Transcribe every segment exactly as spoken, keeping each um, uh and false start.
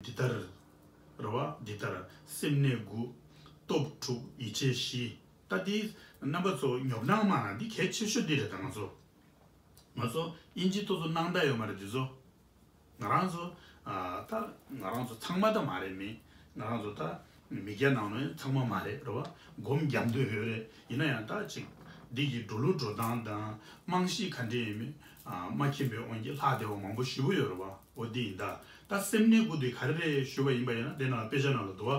འདི་ལྟར། རེད་བ། འདི་ལྟར་སེམས་གནས་དགུ། སྟོབས་དྲུག་ཡིད་ཆེས་བཞི། ད་འདི་རྣམ་པ་ཚོ་ཉོབ་སྣང་མ་ན་འདི་གལ་ཆེ་ཤོས་འདི་རེད། ད་ང་ཚོ། ང་ཚོ་ཨིན་ཇི་ཏོག་ཙམ་སྣང་དག་ཡོད་མ་རེད་འདི་ཚོ། ང་རང་ཚོ། ཨ། ད་ང་རང་ཚོ་ཚང་མ་ད་མ་རེད། མི། ང་རང་ཚོ་ད་མི་སྐྱ་ནང་ནས་ཚང་མ་མ་རེད། རེད་བ། སྒོམ་རྒྱབ་འདོད་ཡོད་རེད། ཡིན་ན་ཡང་ད་ཅིག་འདི་གི་འགྲོ་ལུགས་འགྲོ་སྟངས་དང་རྨང་གཞི་ག་འདྲ་ཡིན་མིན། ཨ། མ་མཁྱེན་པའི་དབང་གིས་ལྷག་བསྡད་པ་མང་པོ་ཞེ་པོ་ཡོད་རེད་བ། འོ་འདི་ཡིན་ད། ད་སེམས་གནས་དགུ་དེ་ག་རེ་རེད་ཞུས་པ་ཡིན་པ་ཡིན་ན། དེ་ནང་དཔེ་ཆ་ནང་ལ་འདུག་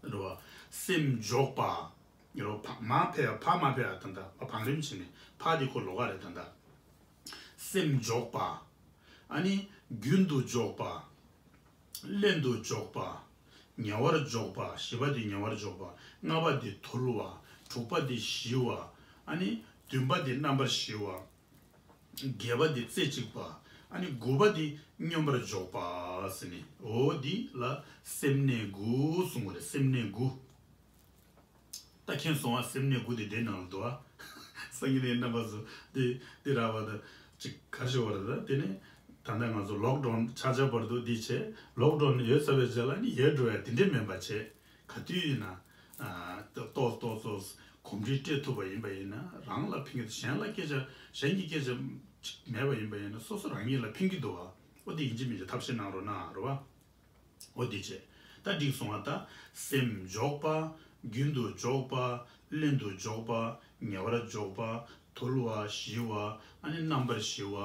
བ། རེད་བ། སེམས་འཇོག་པ། ཡོ། ཕ་མ་ཕ་ཡ་ཕ་མ་ཕ་ཡ་ད་ད་བང་རིམ་བྱས་ནས་ཕ་དེ་ཁོ་ལོགས་ཀ་རེད་ད་ད། སེམས་འཇོག་པ། ཨ་ནི་རྒྱུན་དུ་འཇོག་པ། ལྷན་དུ་འཇོག་པ། ཉེ་བར་འཇོག་པ། བཞི་པ་དེ་ཉེ་བར་འཇོག་པ། ལྔ་པ་དེ་དུལ་བ། དྲུག་པ་དེ་ཞི་བ། ཨ་ནི་བདུན་པ་དེ་རྣམ་པར་ཞི་བ། བརྒྱད་པ་དེ་རྩེ་གཅིག་པ། ཨ་ནི་དགུ་པ་དེ་སྙོམས་པར་འཇོག་པ་ཟེར་ནས། འོ་འདི་ལ་སེམས་གནས་དགུ་གསུང་གི་རེད། སེམས་གནས་དགུ། ད་མཁྱེན་སོང་ཨ། སེམས་གནས་དགུ་དེ་དེ་ནང་ལ་འདུག་ཨ། སང་ཉིན་ནས་རྣམ་པ་ཚོ་དེ་དེ་རག་པ་ད་ཅིག་ག་རེ་ཞུ་བ་རེད། ད་དེ་ནས་ད་ལྟ་ང་ཚོ་ལོག་ཌའུན་ཆགས་ཆགས་བར་དུ་འདི་བྱས། ལོག་ཌའུན་ཡོལ་ཚར་བའི་རྗེས་ལ་ནི་ཡལ་འགྲོ་ཡ་དེ་འདྲས་མིན་པ་བྱས། ག་དུས་ཡིན་ན། ཨ། ཏོག་ཏོག་ཙམ་གོམས་འདྲིས་སྤྲད་ཐུབ་པ་ཡིན་པ་ཡིན་ན་རང་ལ་ཕན་གྱི་འདུག་གཞན་ལ་སྐད་ཆ། གཞན་གྱི་སྐད་ཆ་ཅིག་མེད་པ་ཡིན་པ་ཡིན་ན་སོ་སོ་རང་ཉིད་ལ་ཕན་གྱི་འདུག་བ། འོ་དེ་ཡིན་གཅིག་མིན་གཅིག་ཐབས་ཤེས་གནང་རོགས་གནང་། རེད་བ། འོ་དེ་བྱས། ད་འགྲིག་སོང་བ། ད་སེམས་འཇོག་པ། རྒྱུན་དུ་འཇོག་པ། ལྷན་དུ་འཇོག་པ། ཉེ་བར་འཇོག་པ། དུལ་བ། ཞི་བ། ཨ་ནི་རྣམ་པར་ཞི་བ།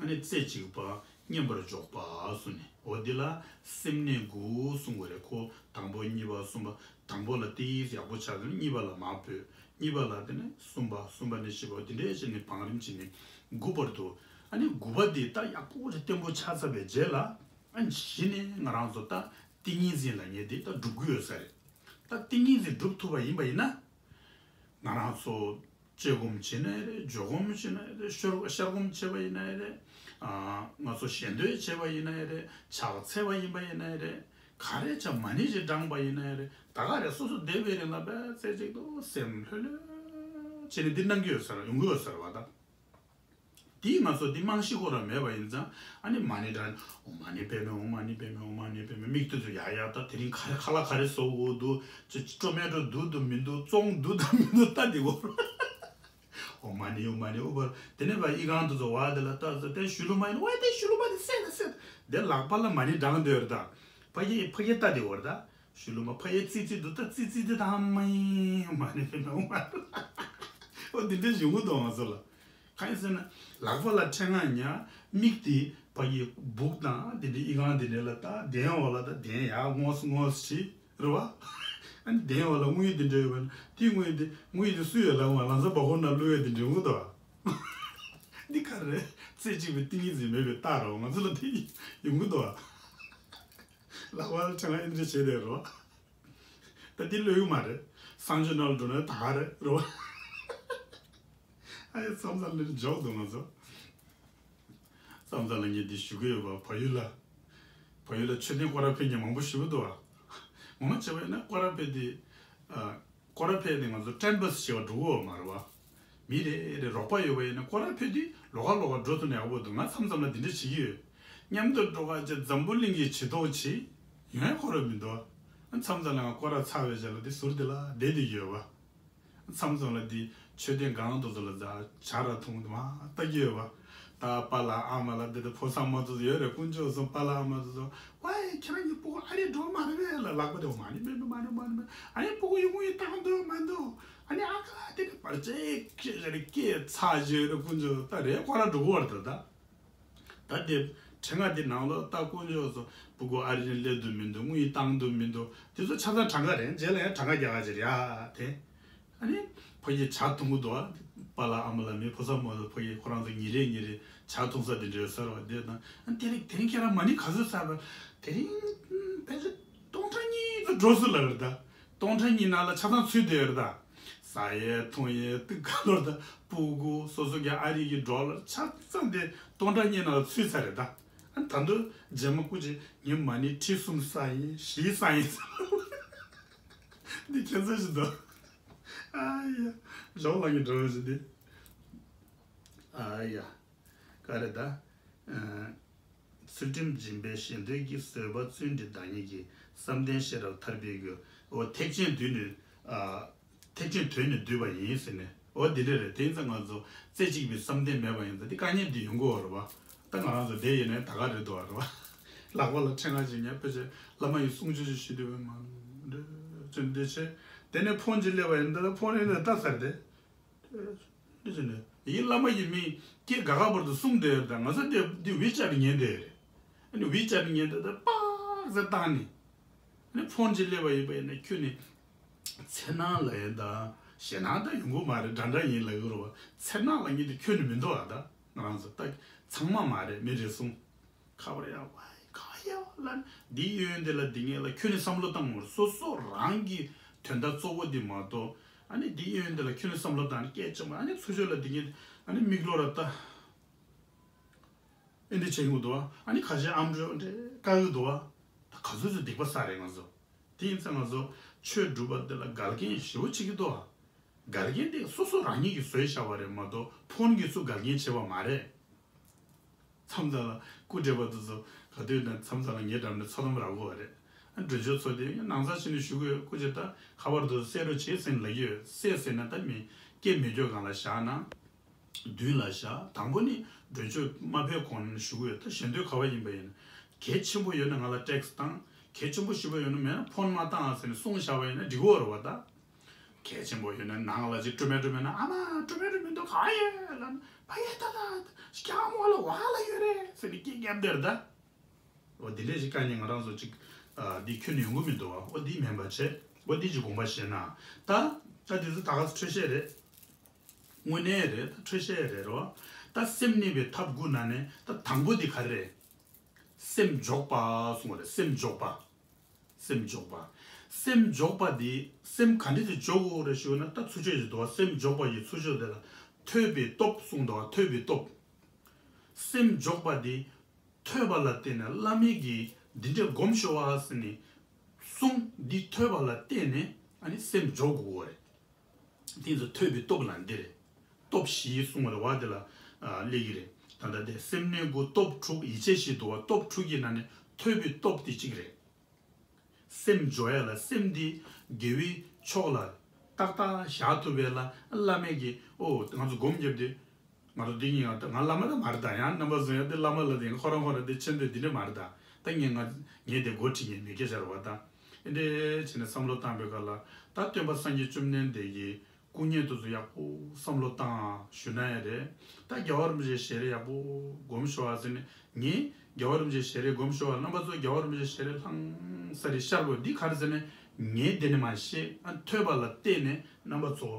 ཨ་ནི་རྩེ་གཅིག་པ། སྙོམས་པར་འཇོག་པ་གསུངས་ནས། འོ་འདི་ལ་སེམས་གནས་དགུ་གསུང་དགོས་རེད། ཁོ་དང་པོ་གཉིས་པ་གསུམ་པ། དང་པོ་ལ་ཏིས་ཡག་པོ་ཆགས་ནས་གཉིས་པ་ལ་མར་བུད། གཉིས་པ་ལ་དེ་ནས་གསུམ་པ། གསུམ་པ་ནས་བཞི་པ། འོ་དེ་འདྲས་བྱས་ནས་བང་རིམ་བྱས་ནས་དགུ་བར་དུ། ཨ་ནི་དགུ་པ་འདི་ད་ཡག་པོ་ཞིག་བརྟན་པོ་ཆགས་ཚར་བའི་རྗེས་ལ། ཨ་ནི་གཞི་ནས་ང་རང་ཚོ་ད་ཏིང་ངེ་འཛིན་ལབ་མཁན་དེ་ད་སྒྲུབ་ཀྱི་ཡོད་ས་རེད། ད་ཏིང་ངེ་འཛིན་སྒྲུབ་ཐུབ་པ་ཡིན་པ་ཡིན་ན། ང་རང་ཚོ་བཅས་སྒོམ་བྱེད་ན་ཡང་རེད། འཇོག་སྒོམ་བྱེད་ན་ཡང་རེད། ཤར་ཤར་སྒོམ་བྱེད་པ་ཡིན་ན་ཡང་རེད། ཨ། ང་ཚོ་ཞལ་འདོན་བྱེད་པ་ཡིན་ན་ཡང་རེད། ཕྱག་འཚལ་བ་ཡིན་པ་ཡིན་ན་ཡང་རེད། ག་རེ་བྱ། མ་ཎི་ཞིག་བགྲངས་པ་ཡིན་ན་ཡང་རེད། ད་ག་རེ་སོ་སོ་བསྡད་པའི་རིང་ལ་བས་རྩེ་གཅིག་ཏུ་སེམས་ལྷོད་ལྷོད་བྱས་ནས་འདི་གནང་གི་ཡོད་ས་རེད། ཡོང་གི་ཡོད་ས་རེད་བ་ད། དེས་ང་ཚོ་འདི་རྨང་གཞི་ཁོ་རང་མེད་པ་ཡིན་ཙང་། ཨ་ནི་མ་ཎི་བགྲངས། ཨོཾ་མ་ཎི་པདྨེ། ཨོཾ་མ་ཎི་པདྨེ། ཨོཾ་མ་ཎི་པདྨེ། མིག་ཏོ་ཚོ་ཡ་ཡ། ད་དེ་རིང་ག་རེ་ཁ་ལག་ག་རེ་བཟོ་དགོས་འདུག་ཅི་ཅི་ཀྲོ་མེ་ཀྲོ་འདུག་འདུག་མི་འདུག་བཙོང་འདུག་དང་མི་འདུག་ལྟ་བསྡད་དགོས། ཨོཾ་མ་ཎི། ཨོཾ་མ་ཎི། ཨུ་པ། དེ་ནས་ཕར་ཨི་ཁང་དུ་ཚོ་བ་དེ་ལ་ལྟ་ཚོ། དེ་ཞུ་ལུ་མ་ཡིན། ཝེ། དེ་ཞུ་ལུ་མ་དེ་སད་ད་སད་ད། དེ་ལག་པ་ལ་མ་ཎི་བགྲངས་འདོད་རེད་ད། ཕ་གི་ཕ་གི་ལྟ་བསྡད་དགོས་རེད་ད། ཞུ་ལུ་མ་ཕ་གི་ཙི་ཙི་འདུག་ད་ཙི་ཙི་དེ་དང་མ་ཡིན། ཨོཾ་མ་ཎི་པདྨེ། ཨོཾ་མ་ཎི། ཨོ་དེ་འདྲ་ཞུ་གི་འདུག་ང་ཚོ་ལ། གང་ཡིན་ཟེར་ན། ལག་པ་ལ་ཕྲེང་བ་ཉར། མིག་དེ་ཕ་གི་སྦུག་དང་དེ་འདྲའི་ཨི་ཁང་དེ་འདྲ་ལ་ལྟ། གདན་འོག་ལ་ལྟ། གདན་ཡར་ངོས་ངོས་བྱེད། རེད་བ། ཨ་ནི་གདན་འོག་ལ་དངུལ་དེ་འདྲ་ཡོད་པ་ན། དེ་དངུལ་དེ་དངུལ་དེ་སུ་ཡོད་ལབ་ན། ལམ་སང་སྦ་ཁོག་ནང་བླུགས་ཡ་དེ་འདྲ་ཡོང་གི་འདུག་བ། འདི་ག་རེ་རེད། རྩེ་གཅིག་པའི་ཏིང་ངེ་འཛིན་མེད་པའི་རྟགས་རེད་བ། ང་ཚོ་ལ་དེ་ཡོང་གི་འདུག་བ། ལག་པ་ལ་ཕྲེང་བ་ཨེ་འདྲ་བྱས་བསྡད་རེད་བ། ད་འདི་བླུགས་ཡོད་མ་རེད། གསང་སྤྱོད་ནང་ལ་འགྲོ་ན་ད་ག་རེད་རེད་བ། ཨ་ཡ། མཚམས་མཚམས་ལ་འཇོག་འདུག་ང་ཚོ། མཚམས་མཚམས་ལ་ངས་འདི་ཞུ་གི་ཡོད་པ། བལ་ཡུལ་ལ། བལ་ཡུལ་ལ་མཆོད་རྟེན་སྐོར་ར་ཕེབས་མཁན་མང་པོ་ཞེ་པོ་འདུག་བ། ངོ་མ་བྱས་པ་ཡིན་ན་སྐོར་ར་ཕེབས་དེ། ཨ། སྐོར་ར་ཕེབས་དེ་ང་ཚོ་ཊེན་བྷ་སི་བྱེད་པ་འགྲོ་གི་ཡོད་མ་རེད་བ། མི་རེ་རེ་རོགས་པ་ཡོད་པ་ཡིན་ན་སྐོར་ར་ཕེབས་དུས་ལོགས་ཀ་ལོགས་ཀ་འགྲོ་ཐུབ་ན་ཡག་པོ་འདུག་ང་མཚམས་མཚམས་ལ་འདི་འདྲ་བྱེད་ཀྱི་ཡོད། མཉམ་དུ་འགྲོ་ག་བྱས། འཛམ་བུ་གླིང་གི་བྱེ་ཐོག་བྱེད། ཡོང་ཡ་ཁོ་ར་མི་འདུག་མཚམས་མཚམས་ལ་ང་སྐོར་ར་ཚར་བའི་རྗེས་ལ་འདི་ཟུར་འདི་ལ་བསྡད་དེ་ཡོད་བ། མཚམས་མཚམས་ལ་འདི་མཆོད་རྟེན་སྒང་དུ་ཚོ་ལ་ཛ་ཇ་ར་འཐུང་དུ་མ་ལྟ་གི་ཡོད་པ། ད་པཱ་ལགས་ཨ་མ་ལགས་འདི་ད་ཕོ་བཟང་མ་ཚོ་ཡོད་རེད། དཀོན་མཆོག་གསུམ། པཱ་ལགས་ཨ་མ་ཚོ་ཚོ། ཝའི། ཁྱེད་རང་གི་སྤུ་གུ་ཨ་རི་འགྲོ་མ་རེད་པས་ལ་ལག་པ་དེ། ཨོཾ་མ་ཎི་པདྨེ། མ་ཎི་པདྨེ། ཨ་ནི་སྤུ་གུ་ཡི་དངུལ་ཡི་བཏང་འདུག་མ་འདུག་ཨ་ནི་ཨ་ཁ་དེ་ནི་བར་ཆད་ཁྱེད་རང་སྐད་ཚ་བརྗོད་རེད། དཀོན་མཆོག་ད་རེད་ཁོ་རང་འགྲོ་གི་བར་དུ་ད། ད་དེ་ཕྲེང་བ་དེ་ནང་ལོགས་ད་དཀོན་མཆོག་གསུམ། སྤུ་གུ་ཨ་རི་ནས་སླེབས་འདུག་མི་འདུག་དངུལ་བཏང་འདུག་མི་འདུག་དེ་ཚོ་ཆ་ཚང་གྲངས་ཀ་རེད། རྗེས་ལ་ཡང་གྲངས་ཀ་རྒྱག་ག་ཅིག་རེད་ཡ་དེ། ཨ་ནི་ཕ་གིར་ཇ་འཐུང་གི་འདུག་ཨ། པཱ་ལགས་ཨ་མ་ལགས་མི་ཕོ་བཟང་མ་ཚོ་ཕ་གིར་ཁོ་རང་ཚོ་ཉིན་རེ་ཉིན་རེ་ཇ་འཐུང་ས་དེ་འདྲ་ཡོད་ས་རེད་བ། དེ་དང་ཨ་ནི་དེ་རིང་དེ་རིང་ཁྱེད་རང་མ་ཎི་ག་ཚོད་བསགས་པ། དེ་རིང་ཕལ་ཆེར་སྟོང་ཕྲག་གཉིས་ཙམ་འགྲོ་སྲིད་ལབ་རེད་ད། སྟོང་ཕྲག་གཉིས་ནང་ལ་ཆ་ཚང་ཚུད་བསྡད་ཡོད་རེད་ད། ཟ་ཡས་འཐུང་ཡས་དུས་ག་ལོར་ད། སྤུ་གུ་སོ་སོ་གི་ཨ་རི་གི་ཌོ་ལར་ཆ་ཚང་དེ་སྟོང་ཕྲག་གཉིས་ནང་ལ་ཚུད་ཚར་རེད་ད། ཨ་ད་དུང་རྗེས་མ་སྐུ་མཁྱེན་ངས་མ་ཎི་ཁྲི་གསུམ་བསགས་ཡིན། བཞི་བསགས་ཡིན་ཟེར། འདི་ཁྱད་མཚར་ཞིག་འདུག་ཨ་ཡ། གཞོགས་ལ་ངས་འགྲོ་བ་ཞིག་འདི། ཨ་ཡ། ག་རེ་ད། ཨ། ཚུལ་ཁྲིམས་སྦྱིན་པས་གཞན་དོན་གྱི། བཟོད་པ་བརྩོན་འགྲུས་བདག་ཉིད་ཀྱི། བསམ་གཏན་ཤེས་རབ་ཐར་པའི་སྒོ། འོ་ཐེག་ཆེན་བསྡུས་ནས། ཨ། ཐེག་ཆེན་བསྡུས་ནས་བསྡུས་པ་ཡིན་ཟེར་ནས། འོ་འདི་འདྲ་རེད། དེ་ཡིན་ཙང་ང་ཚོ་རྩེ་གཅིག་པའི་བསམ་གཏན་མེད་པ་ཡིན་ཙང་འདི་དཀའ་ངལ་འདི་ཡོང་གི་ཡོད་རེད་བ། ད་ང་རང་ཚོ་བསྡད་ཡིན་ནའི་ད་ག་རེད་འདུག་བ་རེད་བ། ལག་པ་ལ་ཕྲེང་བ་ཅིག་ཉར། ཕལ་ཆེར་བླ་མ་ཡི་གསུང་ཆོས་ཅིག་ཞུ་འདོད་པའི་མ་འདྲ་ཅན་འདི་བྱས། དེ་ནས་ཕོན་ཅིག་སླེབས་པ་ཡིན་ད། ད་ཕོན་ཡིན་ན་ལྟ་ཚར་ཏེ། འདི་བྱས་ནས་ཡིན། བླ་མ་ཡི་མི་སྐད་ག་ག་བར་དུ་གསུང་བསྡད་ཡོད། ད་ང་ཚོ་འདི་འདི་ཝི་ཅར་ཉན་བསྡད་ཡོད་རེད། ཨ་ནི་ཝི་ཅར་ཉན་བསྡད་ད་པག་ཟེར་བཏང་ནས། ཨ་ནི་ཕོན་ཅིག་སླེབས་པ་ཡིན་པ་ཡིན་ན་ཁྱོད་ནི་འཚེར་སྣང་ལ་ཡིན་ད། ཞེད་སྣང་ད་ཡོང་གི་མ་རེད། འདྲ་འདྲ་ཡིན་ལབ་ཡོད་རེད་བ། འཚེར་སྣང་ལབ་མཁན་དེ་ཁྱོད་ནི་མི་འདུག་ཨ། ད་ང་རང་ཚོ་ད་ཚང་མ་མ་རེད། མི་རེ་ཟུང་ཁ་བར་ཡ་ཝའི་ཁ་ཡ་ལ་འདི་ཡོན་དེ་ལ་འདི་ངེད་ལ་ཁྱོད་ནི་བསམ་བློ་བཏང་ངོར་སོ་སོ་རང་གི་དོན་དག་གཙོ་བོ་འདི་མ་གཏོགས། ཨ་ནི་འདི་ཡོན་དེ་ལ་ཁྱོད་ནི་བསམ་བློ་བཏང་ནས་སྐད་ཆ་མ། ཨ་ནི་ཚུར་ཤོག་ལ་འདི་ངེད་ཨ་ནི་མིག་ལོག་ར་ལྟ། ཨེ་འདི་བྱེད་ཡོང་འདུག་ཨ། ཨ་ནི་ཁ་ཤས་ཨམ་ཅོག་འདྲེ་བཀག་གི་འདུག་ཨ། ད་ག་ཚོད་ཚོད་སྡིག་པ་བསགས་རེད་ང་ཚོ། དེ་ཡིན་ཙང་ང་ཚོ་ཆོས་སྒྲུབ་པ་འདི་ལ་འགལ་རྐྱེན་ཞེ་པོ་བྱེད་ཀྱི་འདུག་ཨ། འགལ་རྐྱེན་དེ་སོ་སོ་རང་ཉིད་ཀྱིས་བཟོས་བཞག་པ་རེད་མ་གཏོགས་ཕོན་གྱིས་ཚུར་འགལ་རྐྱེན་བྱས་པ་མ་རེད། མཚམས་མཚམས་ལ་སྐུ་བགྲེས་པ་དེ་ཚོ་ག་དུས་ན་མཚམས་མཚམས་ལ་ངའི་འགྲམ་ནས་ཚ་དམ་རག་གོ་བ་རེད། ཨ། མགྲོན་ཆོས་ཚོ་དེ་ནང་ཚ་ཕྱི་ནས་ཞུ་གི་ཡོད། སྐུ་མཁྱེན་ད་ཁ་པར་དུ་གསན་རོགས་བྱེད་ཟེར་ལབ་ཀྱི་ཡོད། གསན་ཟེར་ན་ད་མི་སྐད་མི་རྒྱོབ་སྒང་ལ་བཞག་ན། མདུན་ལ་བཞག་དང་པོ་ནི་མགྲོན་ཆོས་མ་ཕེབས་གོང་ནས་ཞུ་གི་ཡོད། ད་ཞལ་འདོན་ག་པར་ཡིན་པ་ཡིན། གལ་ཆེན་པོ་ཡོད་ན་ང་ལ་ཊེག་སི་བཏང་། གལ་ཆེན་པོ་ཞེ་པོ་ཡོད་ན་མེད་ན་ཕོན་མ་བཏང་ཨ་ཟེར་ནས་གསུངས་བཞག་པ་ཡིན་ན་འགྲིག་གི་ཡོད་རེད་བ། ད་གལ་ཆེན་པོ་ཡོད་ན་ནང་ལ་ཅིག་སྤྲོ་མེད་སྤྲོ་མེད་ན། ཨ་མ་སྤྲོ་མེད་སྤྲོ་མེད་འདུག་ག་ཡོད་ལབ་ན། ཕ་ཡེ་ད་ད་སྐྱག་མོ་ལ་བ་ལ་ཡོད་རེད་ཟེར་ནས་སྐད་རྒྱབ་བསྡད་རེད་ད། འོ་འདི་འདྲས་ཞིག་དཀའ་ངལ་ང་རང་ཚོ་ཅིག་ཨ། འདི་ཁྱོན་ནས་ཡོང་གི་མི་འདུག་བ། འོ་འདི་མིན་པ་བྱས། འོ་འདི་ཅིག་དགོངས་པ་བཞེས་ན། ད་ད་འདི་ཚོ་ད་ག་ཚོད་འཕྲོས་བཤད་རེད། དངོས་གནས་རེད། ད་འཕྲོས་བཤད་རེད་རོ། ད་སེམས་གནས་པའི་ཐབས་དགུ་ནང་ནས་ད་དང་པོ་འདི་ག་རེ་རེད། སེམས་འཇོག་པ་གསུངས་པ་རེད། སེམས་འཇོག་པ། སེམས་འཇོག་པ། སེམས་འཇོག་པ་འདི་སེམས་ག་འདྲ་ཞིག་འཇོག་དགོས་རེད་ཞུ་ན། ད་ཚུར་ཕྱོགས་ཞིག་འདུག་བ། སེམས་འཇོག་པ་ཡི་ཚུར་ཕྱོགས་དེ་ལ་ཐོས་པའི་སྟོབས་གསུངས་འདུག་བ། ཐོས་པའི་སྟོབས། སེམས་འཇོག་པ་འདི་ཐོས་པ་ལ་བརྟེན་ནས། བླ་མས་ཀྱིས་འདི་འདྲས་སྒོམ་ཤོག་ཨ་ཟེར་ནས་གསུངས། འདི་ཐོས་པ་ལ་བརྟེན་ནས་ཨ་ནི་སེམས་འཇོག་དགོས་རེད། དེ་ཚོ་ཐོས་པའི་སྟོབས་ལ་འདི་རེད། སྟོབས་བཞི་གསུངས་པ་རེད་བ། དེ་ལ་ཨ། སླེབས་ཀྱི་རེད། ད་ལྟ་དེ་སེམས་གནས་དགུ་སྟོབས་དྲུག་ཡིད་ཆེས་བཞི་འདུག་བ། སྟོབས་དྲུག་གི་ནང་ནས་ཐོས་པའི་སྟོབས་དེ་གཅིག་རེད། སེམས་འཇོག་ཡ་ལ། སེམས་འདི་དགེ་བའི་ཕྱོགས་ལ་ཏག་ཏག་བཞག་ཐུབ་པ་ལ་བླ་མས་ཀྱིས། ཨོ་ང་ཚོ་སྒོམ་བརྒྱབ་དུས། ང་ཚོ་འདི་གཉིས་ང་ང་བླ་མ་ད་མ་རེད་ད། ཡང་རྣམ་པ་ཚོ་ཡང་དེ་བླ་མ་ལ་དེ་ཁོ་རང་ཁོ་རང་དེ་ཆེ་འདོད་འདི་འདྲ་མ་རེད་ད། ད་ངས་ང་ངས་དེ་འགོ་ཁྲིད་ངས་མི་སྐད་ཆ་རེད་བ་ད། ཨེ་འདྲས་བྱས་ནས་བསམ་བློ་བཏང་པའི་སྐབས་ལ། ད་སྟོན་པ་སངས་རྒྱས་བཅོམ་ལྡན་འདས་ཀྱི་སྐུ་བརྙན་དེ་ཚོ་ཡག་པོ་བསམ་བློ་བཏང་ཞུ་ན་ཡང་རེད། ད་རྒྱལ་བ་རིན་པོ་ཆེའི་ཞལ་རས་ཡག་པོ་སྒོམ་ཤོག་ཨ་ཟེར་ནས། ངས་རྒྱལ་བ་རིན་པོ་ཆེའི་ཞལ་རས་སྒོམ་ཤོག་ཨ། རྣམ་པ་ཚོ་རྒྱལ་བ་རིན་པོ་ཆེའི་ཞལ་རས་ལྷང་ས་རེད། ཤར་བོ་འདི་ག་རེ་ཟེར་ནས་ངས་དེ་ནས་མ་ཤེས། ཨ། ཐོས་པ་ལ་བརྟེན་ནས་རྣམ་པ་ཚོ་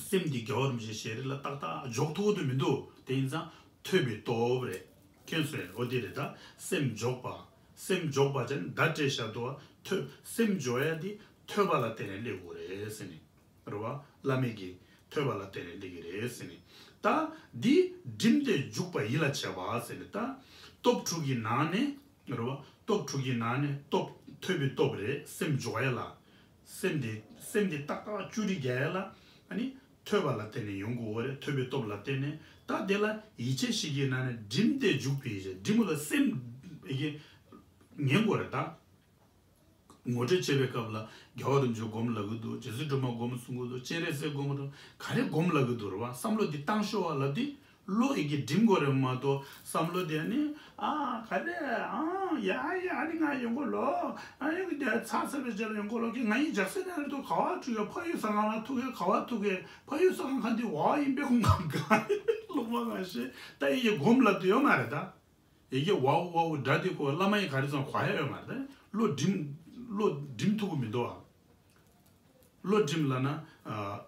སེམས་འདི་རྒྱལ་བ་རིན་པོ་ཆེའི་ཞལ་རས་ལ་ཏག་ཏག་འཇོག་ཐུབ་ཀྱི་མི་འདུག་དེ་ཡིན་ཙང་ཐོས་པའི་སྟོབས་རེད། མཁྱེན་སོང་ངས། འོ་དེ་རེད། ད་སེམས་འཇོག་པ། སེམས་འཇོག་པ་ཅན་ད་བྲེ་ཤ་དོ་ཐོས། སེམས་འཇོག་ཡ་འདི་ཐོས་པ་ལ་བརྟེན་ནས་སླེབས་དགོས་རེད་ཟེར་ནས། རེད་བ། བླ་མས་ཀྱིས་ཐོས་པ་ལ་བརྟེན་ནས་སླེབས་ཀྱི་རེད་ཟེར་ནས། ད་འདི་བསྒྲིམས་ཏེ་འཇུག་པ་ཡིད་ལ་བྱེད་པ་ཟེར་ནས། ད་སྟོབས་དྲུག་གི་ནང་ནས། རེད་བ། སྟོབས་དྲུག་གི་ནང་ནས་སྟོབས། ཐོས་པའི་སྟོབས་རེད། སེམས་འཇོག་ཡ་ལ། སེམས་དེ་སེམས་དེ་ཏག་ཏག་ཅུ་རིག་རྒྱག་ཡ་ལ། ཨ་ནི་ཐོས་པ་ལ་བརྟེན་ནས་ཡོང་དགོས་རེད། ཐོས་པའི་སྟོབས་ལ་བརྟེན་ནས། ད་དེ་ལ་ཡིད་ཆེས་ཤིག་གི་ནང་ནས་བསྒྲིམས་ཏེ་འཇུག་པའི་ཡིད་ཆེས། བསྒྲིམས་པ་ལ་སེམས་ཡི་གེ་ཉན་དགོས་རེད་ད། ངོ་སྤྲོད་བྱེད་པའི་སྐབས་ལ་རྒྱལ་བ་རིན་པོ་ཆེ་སྒོམ་ལབ་ཀྱི་འདུག་རྗེ་བཙུན་སྒྲོལ་མ་སྒོམ་གསུང་གི་འདུག་སྤྱན་རས་གཟིགས་སྒོམ་གྱི་འདུག་ག་རེ་སྒོམ་ལབ་ཀྱི་འདུག་རེད་བ། བསམ་བློ་འདི་བཏང་ཤོག་ཨ་ལབ་དུས། བློ་ཡི་གེ་འགྲིམ་དགོས་རེད་མ་གཏོགས། བསམ་བློ་དེ་ནི་ཨ་ག་རེ། ཨ་ཡ་ཡ་ཨ་ནི་ང་ཡོང་གོ་ལོ། ཨ་ཡ་གི་དེ་ཚ་ཚ་བའི་རྗེས་ལ་ཡོང་གོ་ལོ། གི་ང་ཡི་ཇག་སེ་ན་རེ་ཐུག་ག་བ་ཐུག་གི་ཕ་ཡུལ་ས་ཁང་ལ་ཐུག་གི་ག་བ་ཐུག་གི་ཕ་ཡུལ་ས་ཁང་ཁ་འདི་བ་ཡིན་པའི་ཁོང་ག་ག་ལུག་མ་ག་ཤེ། ད་ཡི་གེ་སྒོམ་ལབ་དུ་ཡོད་མ་རེད་ད། ཡི་གེ་བའོ་བའོ་སྒྲ་དེ་ཁོ་བླ་མ་ཡི་ག་རེ་ཚང་གོ་ཡ་ཡོད་མ་རེད་ད། བློ་འགྲིམ། བློ་འགྲིམ་ཐུབ་གི་མི་འདུག་ཨ། བློ་འགྲིམ་ལབ་ན། ཨ།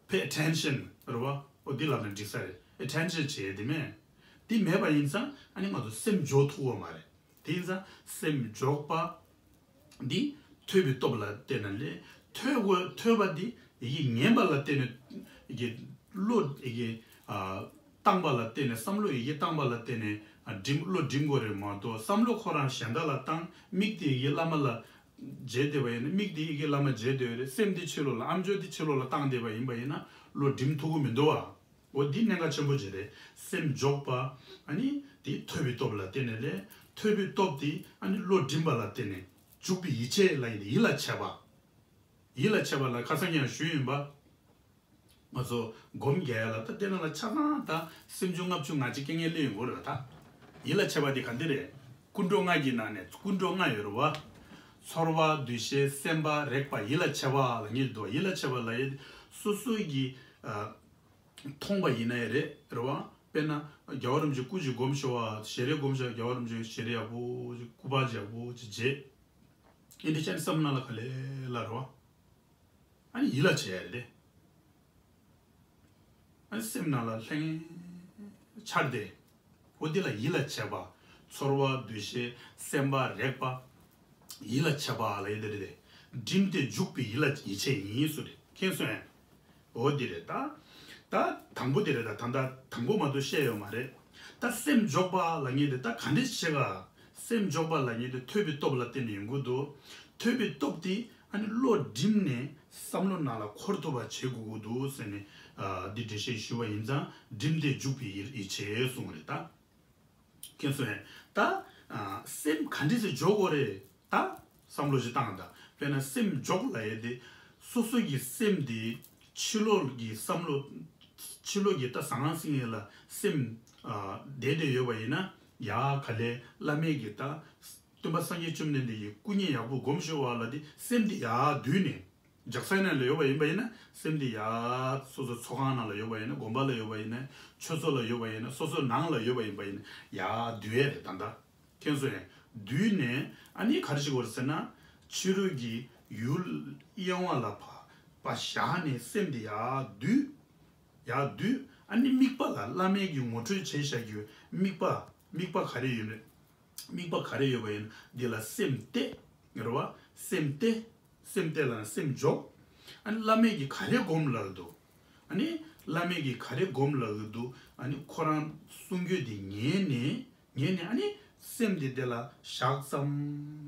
pay attention རེད་བ། འོ་འདི་ལབ་ན་འགྲིག་ས་རེད། attention བྱེད་དེ་མེད། དེ་མེད་པ་ཡིན་ཙང་ཨ་ནི་ང་ཚོ་སེམས་འཇོག་ཐུབ་ཀྱི་མ་རེད། དེ་ཡིན་ཙང་སེམས་འཇོག་པ་འདི་ཐོས་པའི་སྟོབས་ལ་བརྟེན་ནས་སླེབས། ཐོས་དགོས། ཐོས་པ་འདི་ཡི་གེ་ཉན་པ་ལ་བརྟེན་ནས། ཡི་གེ་བློ་ཡི་གེ་ཨ་བཏང་པ་ལ་བརྟེན་ནས། བསམ་བློ་ཡི་གེ་བཏང་པ་ལ་བརྟེན་ནས་ཨ་འགྲིམ། བློ་འགྲིམ་དགོས་རེད་མ་གཏོགས། བསམ་བློ་ཁོ་རང་གཞན་དག་ལ་བཏང་། མིག་དེ་ཡི་གེ་བླ་མ་ལ་མཇལ་བསྡད་པ་ཡིན་ན། མིག་དེ་ཡི་གེ་བླ་མ་མཇལ་བསྡད་ཡོད་རེད། སེམས་དེ་ཕྱི་ལོགས་ལ། ཨམ་ཅོག་དེ་ཕྱི་ལོགས་ལ་བཏང་བསྡད་པ་ཡིན་པ་ཡིན་ན་བློ་འགྲིམ་ཐུབ་ཀྱི་མི་འདུག་ཨ། འོ་འདི་གནད་འགག་ཆེན་པོ་ཅིག་རེད། སེམས་འཇོག་པ། ཨ་ནི་ དེ་ཐོས་པའི་སྟོབས་ལ་བརྟེན་ནས་ལས། ཐོས་པའི་སྟོབས་དེ་ཨ་ནི་བློ་འགྲིམ་པ་ལ་བརྟེན་ནས་འཇུག་པའི་ཡིད་ཆེས་ལ་ཡིན་ཏེ། ཡིད་ལ་བྱེད་པ། ཡིད་ལ་བྱེད་པ་ལ་ཁ་སང་ཡང་ཞུས་ཡིན་པ། ང་ཚོ་སྒོམ་རྒྱག་ཡ་ལ་ད་དེ་ནང་ལ་ཆ་ཚང་ད་སེམས་བྱུང་ལྔ་བཅུ་ང་གཅིག་རྐྱང་རྐྱང་སླེབས་ཡོང་གི་རེད་ད། ཡིད་ལ་བྱེད་པ་དེ་ག་འདི་རེད། ཀུན་འགྲོ་ལྔ་གི་ནང་ནས་ཀུན་འགྲོ་ལྔ་ཡོད་རེད་བ། ཚོར་བ། འདུ་ཤེས། སེམས་པ། རེག་པ། ཡིད་ལ་བྱེད་པ་ལབ་མཁན་འདུག། ཡིད་ལ་བྱེད་པ་ལབ་ཡ་དེ་སོ་སོ་གི་ཨ། མཐོང་པ་ཡིན་ན་ཡང་རེད་རེད་བ། དཔེར་ན་རྒྱལ་བ་རིན་པོ་ཆེ་སྐུ་ཞིག་སྒོམ་ཤོག་ཨ། ཞལ་རས་སྒོམ་ཤོག། རྒྱལ་བ་རིན་པོ་ཆེ་ཞལ་རས་ཡག་པོ་ཅིག། སྐུ་པར་ཅིག་ཡག་པོ་ཅིག་བརྗེ། ཨེ་འདྲ་བྱས་ནས་བསམ་ན་ལ་ག་ལེ་ལ་རེད་བ། ཨ་ནི་ཡིད་ལ་བྱེད་ཡ་རེད་དེ། ཨ་ནི་སེམས་ནང་ལ་ལྷང་ངེ་འཆར་ཏེ། འོ་དེ་ལ་ཡིད་ལ་བྱེད་པ། ཚོར་བ། འདུ་ཤེས། སེམས་པ། རེག་པ། ཡིད་ལ་བྱེད་པ་ལབ་ཡ་དེ་རེད་དེ། འགྲིམ་སྟེ་འཇུག་པའི་ཡིད་ལ་ཡིད་ཆེས་ཡིན་ཟེར་རེད། མཁྱེན་སོང་ངས། འོ་དེ་རེད་ད། ད་དང་པོ་དེ་རེད་ད། ད་ད་དང་པོ་མ་གཏོགས་བཤད་ཡོད་མ་རེད། ད་སེམས་འཇོག་པ་ལབ་མཁན་དེ་ད་ག་འདྲ་བྱེད་ག། སེམས་འཇོག་པ་ལབ་མཁན་དེ་ཐོས་པའི་སྟོབས་ལ་བརྟེན་ནས་ཡོང་གི་འདུག། ཐོས་པའི་སྟོབས་དེ་ཨ་ནི་བློ་བསྒྲིམས་ནས་བསམ་བློ་ནང་ལ་འཁོར་ཐུབ་པ་བྱེད་དགོས་ཀྱི་འདུག་ཟེར་ནས། ཨ། འདི་འགྲེལ་བཤད་ཞུས་པ་ཡིན་ཙང་། འགྲིམ་སྟེ་འཇུག་པའི་ཡིད་ཡིད་ཆེས་གསུངས་པ་རེད་ད། མཁྱེན་སོང་ངས། ད། ཨ། སེམས་ག་འདྲ་སེ་འཇོག་དགོས་རེད་ད། བསམ་བློ་ཞིག་བཏང་ད། དཔེར་ན་སེམས་འཇོག་ལབ་ཡ་དེ། སོ་སོ་གི་སེམས་དེ་ཕྱི་ལོགས་ཀྱི་བསམ་བློ། ཕྱི་ལོགས་ཀྱི་ད་ཟང་ཟིང་ཡ་ལ་སེམས། ཨ། བསྡད་བསྡད་ཡོད་པ་ཡིན་ན། ཡ་ག་ལེ་བླ་མས་ཀྱི་ད། སྟོན་པ་སངས་རྒྱས་བཅོམ་ལྡན་འདས་ཀྱི་སྐུ་བརྙན་ཡག་པོ་སྒོམ་ཤོག་ཨ་ལབ་དེ། སེམས་དེ་ཡར་བསྡུས་ནས། ལྗགས་ས་ནང་ལ་ཡོད་པ་ཡིན་པ་ཡིན་ན། སེམས་དེ་ཡར་སོ་སོ་ཚོགས་ཁང་ནང་ལ་ཡོད་པ་ཡིན་ན། དགོན་པ་ལ་ཡོད་པ་ཡིན་ན། ཆོས་ཚོགས་ལ་ཡོད་པ་ཡིན་ན། སོ་སོ་ནང་ལ་ཡོད་པ་ཡིན་པ་ཡིན་ན། ཡར་བསྡུ་ཡས་རེད་ད་ལྟ། མཁྱེན་སོང་ངས། བསྡུས་ནས་ཨ་ནི་ག་རེ་བྱེད་དགོས་རེད་ཟེར་ན། ཕྱི་རོལ་གྱི་ཡུལ་གཡེང་བ་ལ་ཕར་བཞག་ནས་སེམས་དེ་ཡར་བསྡུས། ཡར་བསྡུས། ཨ་ནི་དམིགས་པ་ལ་བླ་མས་ཀྱི་ངོ་སྤྲོད་བྱས་བཞག་རྒྱུ་དམིགས་པ། དམིགས་པ་ག་རེ་ཡོད་རེད། དམིགས་པ་ག་རེ་ཡོད་པ་ཡིན་ན་འདི་ལ་སེམས་གཏད། རེད་བ། སེམས་གཏད། སེམས་གཏད་ལ་སེམས་འཇོག། ཨ་ནི་བླ་མས་ཀྱིས་ག་རེ་སྒོམ་ལབ་འདུག། ཨ་ནི་བླ་མས་ཀྱིས་ག་རེ་སྒོམ་ལབ་འདུག། ཨ་ནི་ཁོ་རང་གསུང་རྒྱུ་དེ་ཉན་ནས། ཉན་ནས་ཨ་ནི་སེམས་དེ་དེ་ལ་བཞག་ཙམ་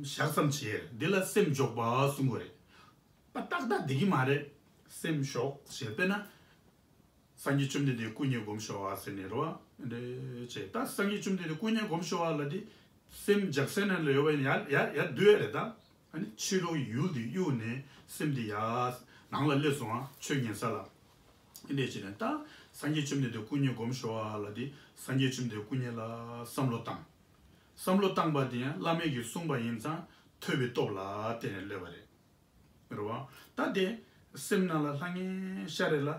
བཞག་ཙམ་བྱེད། འདི་ལ་སེམས་འཇོག་པ་གསུང་གི་རེད། པ་ཏག་ཏག་འགྲིག་གི་མ་རེད། སེམས་ཞོག་ཞེས། དཔེར་ན། སངས་རྒྱས་བཅོམ་ལྡན་འདས་སྐུ་བརྙན་སྒོམ་ཤོག་ཨ་ཟེར་ནས་རོ། འདྲེ་བྱས། ད་སངས་རྒྱས་བཅོམ་ལྡན་འདས་སྐུ་བརྙན་སྒོམ་ཤོག་ཨ་ལ་དེ། སེམས་ལྗགས་སེ་ནང་ལ་ཡོད་པ་ཡིན་ན་ཡར་ཡར་ཡར་བསྡུ་ཡ་རེད་ད། ཨ་ནི་ཕྱི་ལོགས་ཡུལ་དེ་གཡུག་ནས་སེམས་དེ་ཡར་ནང་ལ་སླེབས་སོང་ཨ། ཆོས་ཉན་ས་ལ། འདི་འདྲས་བྱས་ནས་ད་སངས་རྒྱས་བཅོམ་ལྡན་འདས་སྐུ་བརྙན་སྒོམ་ཤོག་ཨ་ལ་དེ། སངས་རྒྱས་བཅོམ་ལྡན་འདས་སྐུ་བརྙན་ལ་བསམ་བློ་བཏང་། བསམ་བློ་བཏང་པ་དེ་ཡང་བླ་མས་ཀྱིས་གསུངས་པ་ཡིན་ཙང་ཐོས་པའི་སྟོབས་ལ་བརྟེན་ནས་སླེབས་པ་རེད། རེད་བ། ད་དེ་སེམས་ནང་ལ་ལྷང་ངེ་ཤར་རེ་ལ་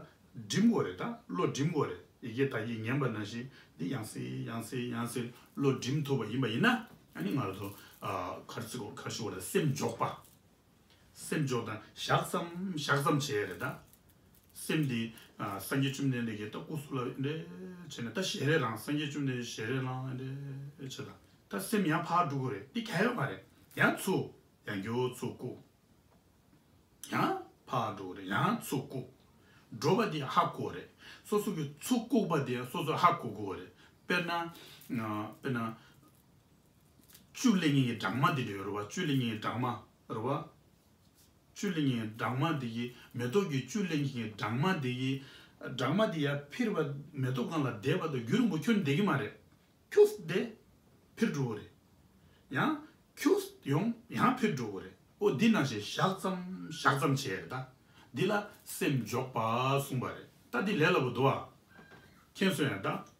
འགྲིམ་དགོས་རེད། ད་བློ་འགྲིམ་དགོས་རེད། ཡི་གེ་དག་གིས་ཉན་པ་ནང་བཞིན་འདི་ཡང་སེ་ཡང་སེ་ཡང་སེ་བློ་འགྲིམ་ཐུབ་པ་ཡིན་པ་ཡིན་ན། ཨ་ནི་ང་ཚོ་ཨ་ག་རེ་ཟེར་དགོས། ག་རེ་ཞུ་དགོས་རེད། སེམས་འཇོག་པ། སེམས་འཇོག་དང་བཞག་ཙམ་བཞག་ཙམ་བྱེད་ཡ་རེད་ད། སེམས་འདི་ཨ་སངས་རྒྱས་བཅོམ་ལྡན་འདས་ཀྱིས་ད་སྐུ་གཟུགས་ལ་འདྲེ་བྱས་ནས། ད་ཞལ་རས་རང་། སངས་རྒྱས་བཅོམ་ལྡན་འདས་ཞལ་རས་རང་འདྲེ་བྱས་ད། ད་སེམས་ཡང་ཕར་འགྲོ་གི་རེད། འདི་ག་ཡོད་མ་རེད། ཡང་ཚུར། ཡང་བསྐྱར་ཚུར་བཀུག། ཡང་ཕར་འགྲོ་གི་རེད། ཡང་ཚུར་བཀུག། འགྲོ་བ་འདི་ཧ་གོ་རེད། སོ་སོ་གི་ཚུར་བཀུག་པ་འདི་ཡང་སོ་སོ་ཧ་གོ་དགོས་རེད། དཔེར་ན། ཨ་དཔེར་ན། བཅུད་ལེན་མཁན་གྱི་སྦྲང་མ་འདི་འདྲ་ཡོད་རེད་བ། བཅུད་ལེན་མཁན་གྱི་སྦྲང་མ་རེད་བ། བཅུད་ལེན་མཁན་གྱི་སྦྲང་མ་འདི་གི། མེ་ཏོག་གི་བཅུད་ལེན་མཁན་གྱི་སྦྲང་མ་འདི་གི། སྦྲང་མ་འདི་ཡར་འཕུར་བ། མེ་ཏོག་སྒང་ལ་བསྡད་པ་དང་རྒྱུན་རིང་པོ་ཁྱོན་བསྡད་ཀྱི་མ་རེད། ཁྱུག་བསྡད། འཕུར་འགྲོ་གི་རེད། ཡང་ཁྱུག་ཡོང་། ཡང་འཕུར་འགྲོ་གི་རེད། ཨོ་འདི་ནང་བཞིན་བཞག་ཙམ་བཞག་ཙམ་བྱས་རེད་ད། འདི་ལ་སེམས་འཇོག་པ་གསུངས་པ་རེད། ད་འདི་ལས་སླ་པོ་འདུག་ཨ། མཁྱེན་སོང་ཡ་ད།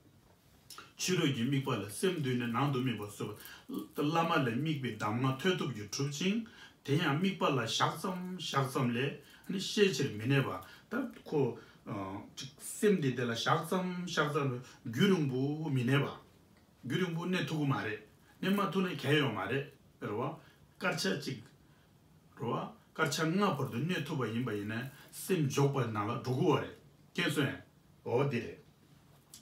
ཕྱི་རོལ་གྱི་དམིགས་པ་ལ་སེམས་བསྡུས་ནས་ནང་དུ་དམིགས་པ་གསོལ་བ། བླ་མ་ལས་དམིགས་པའི་གདམས་ངག་ཐོས་ཐོབ་ཀྱིས་གྲུབ་ཅིང་། དེ་ཡང་དམིགས་པ་ལ་བཞག་ཙམ་བཞག་ཙམ་ལས་ནི་ཤས་ཆེར་མི་གནས་པ། ད་ཁོ་ཨ་ཅིག་སེམས་དེ་དེ་ལ་བཞག་ཙམ་བཞག་ཙམ་ལས་རྒྱུན་རིང་པོ་མི་གནས་པ། རྒྱུན་རིང་པོ་གནས་ཐུབ་ཀྱི་མ་རེད། གནས་མ་ཐུབ་ན་གལ་ཡོད་མ་རེད། རེད་བ། སྐར་ཆ་གཅིག་རེད་བ། སྐར་ཆ་ལྔ་བར་དུ་གནས་ཐུབ་པ་ཡིན་པ་ཡིན་ན་སེམས་འཇོག་པ་ནང་ལ་འགྲོ་གི་བ་རེད། མཁྱེན་སོང་ཡ། འོ་དེ་རེད།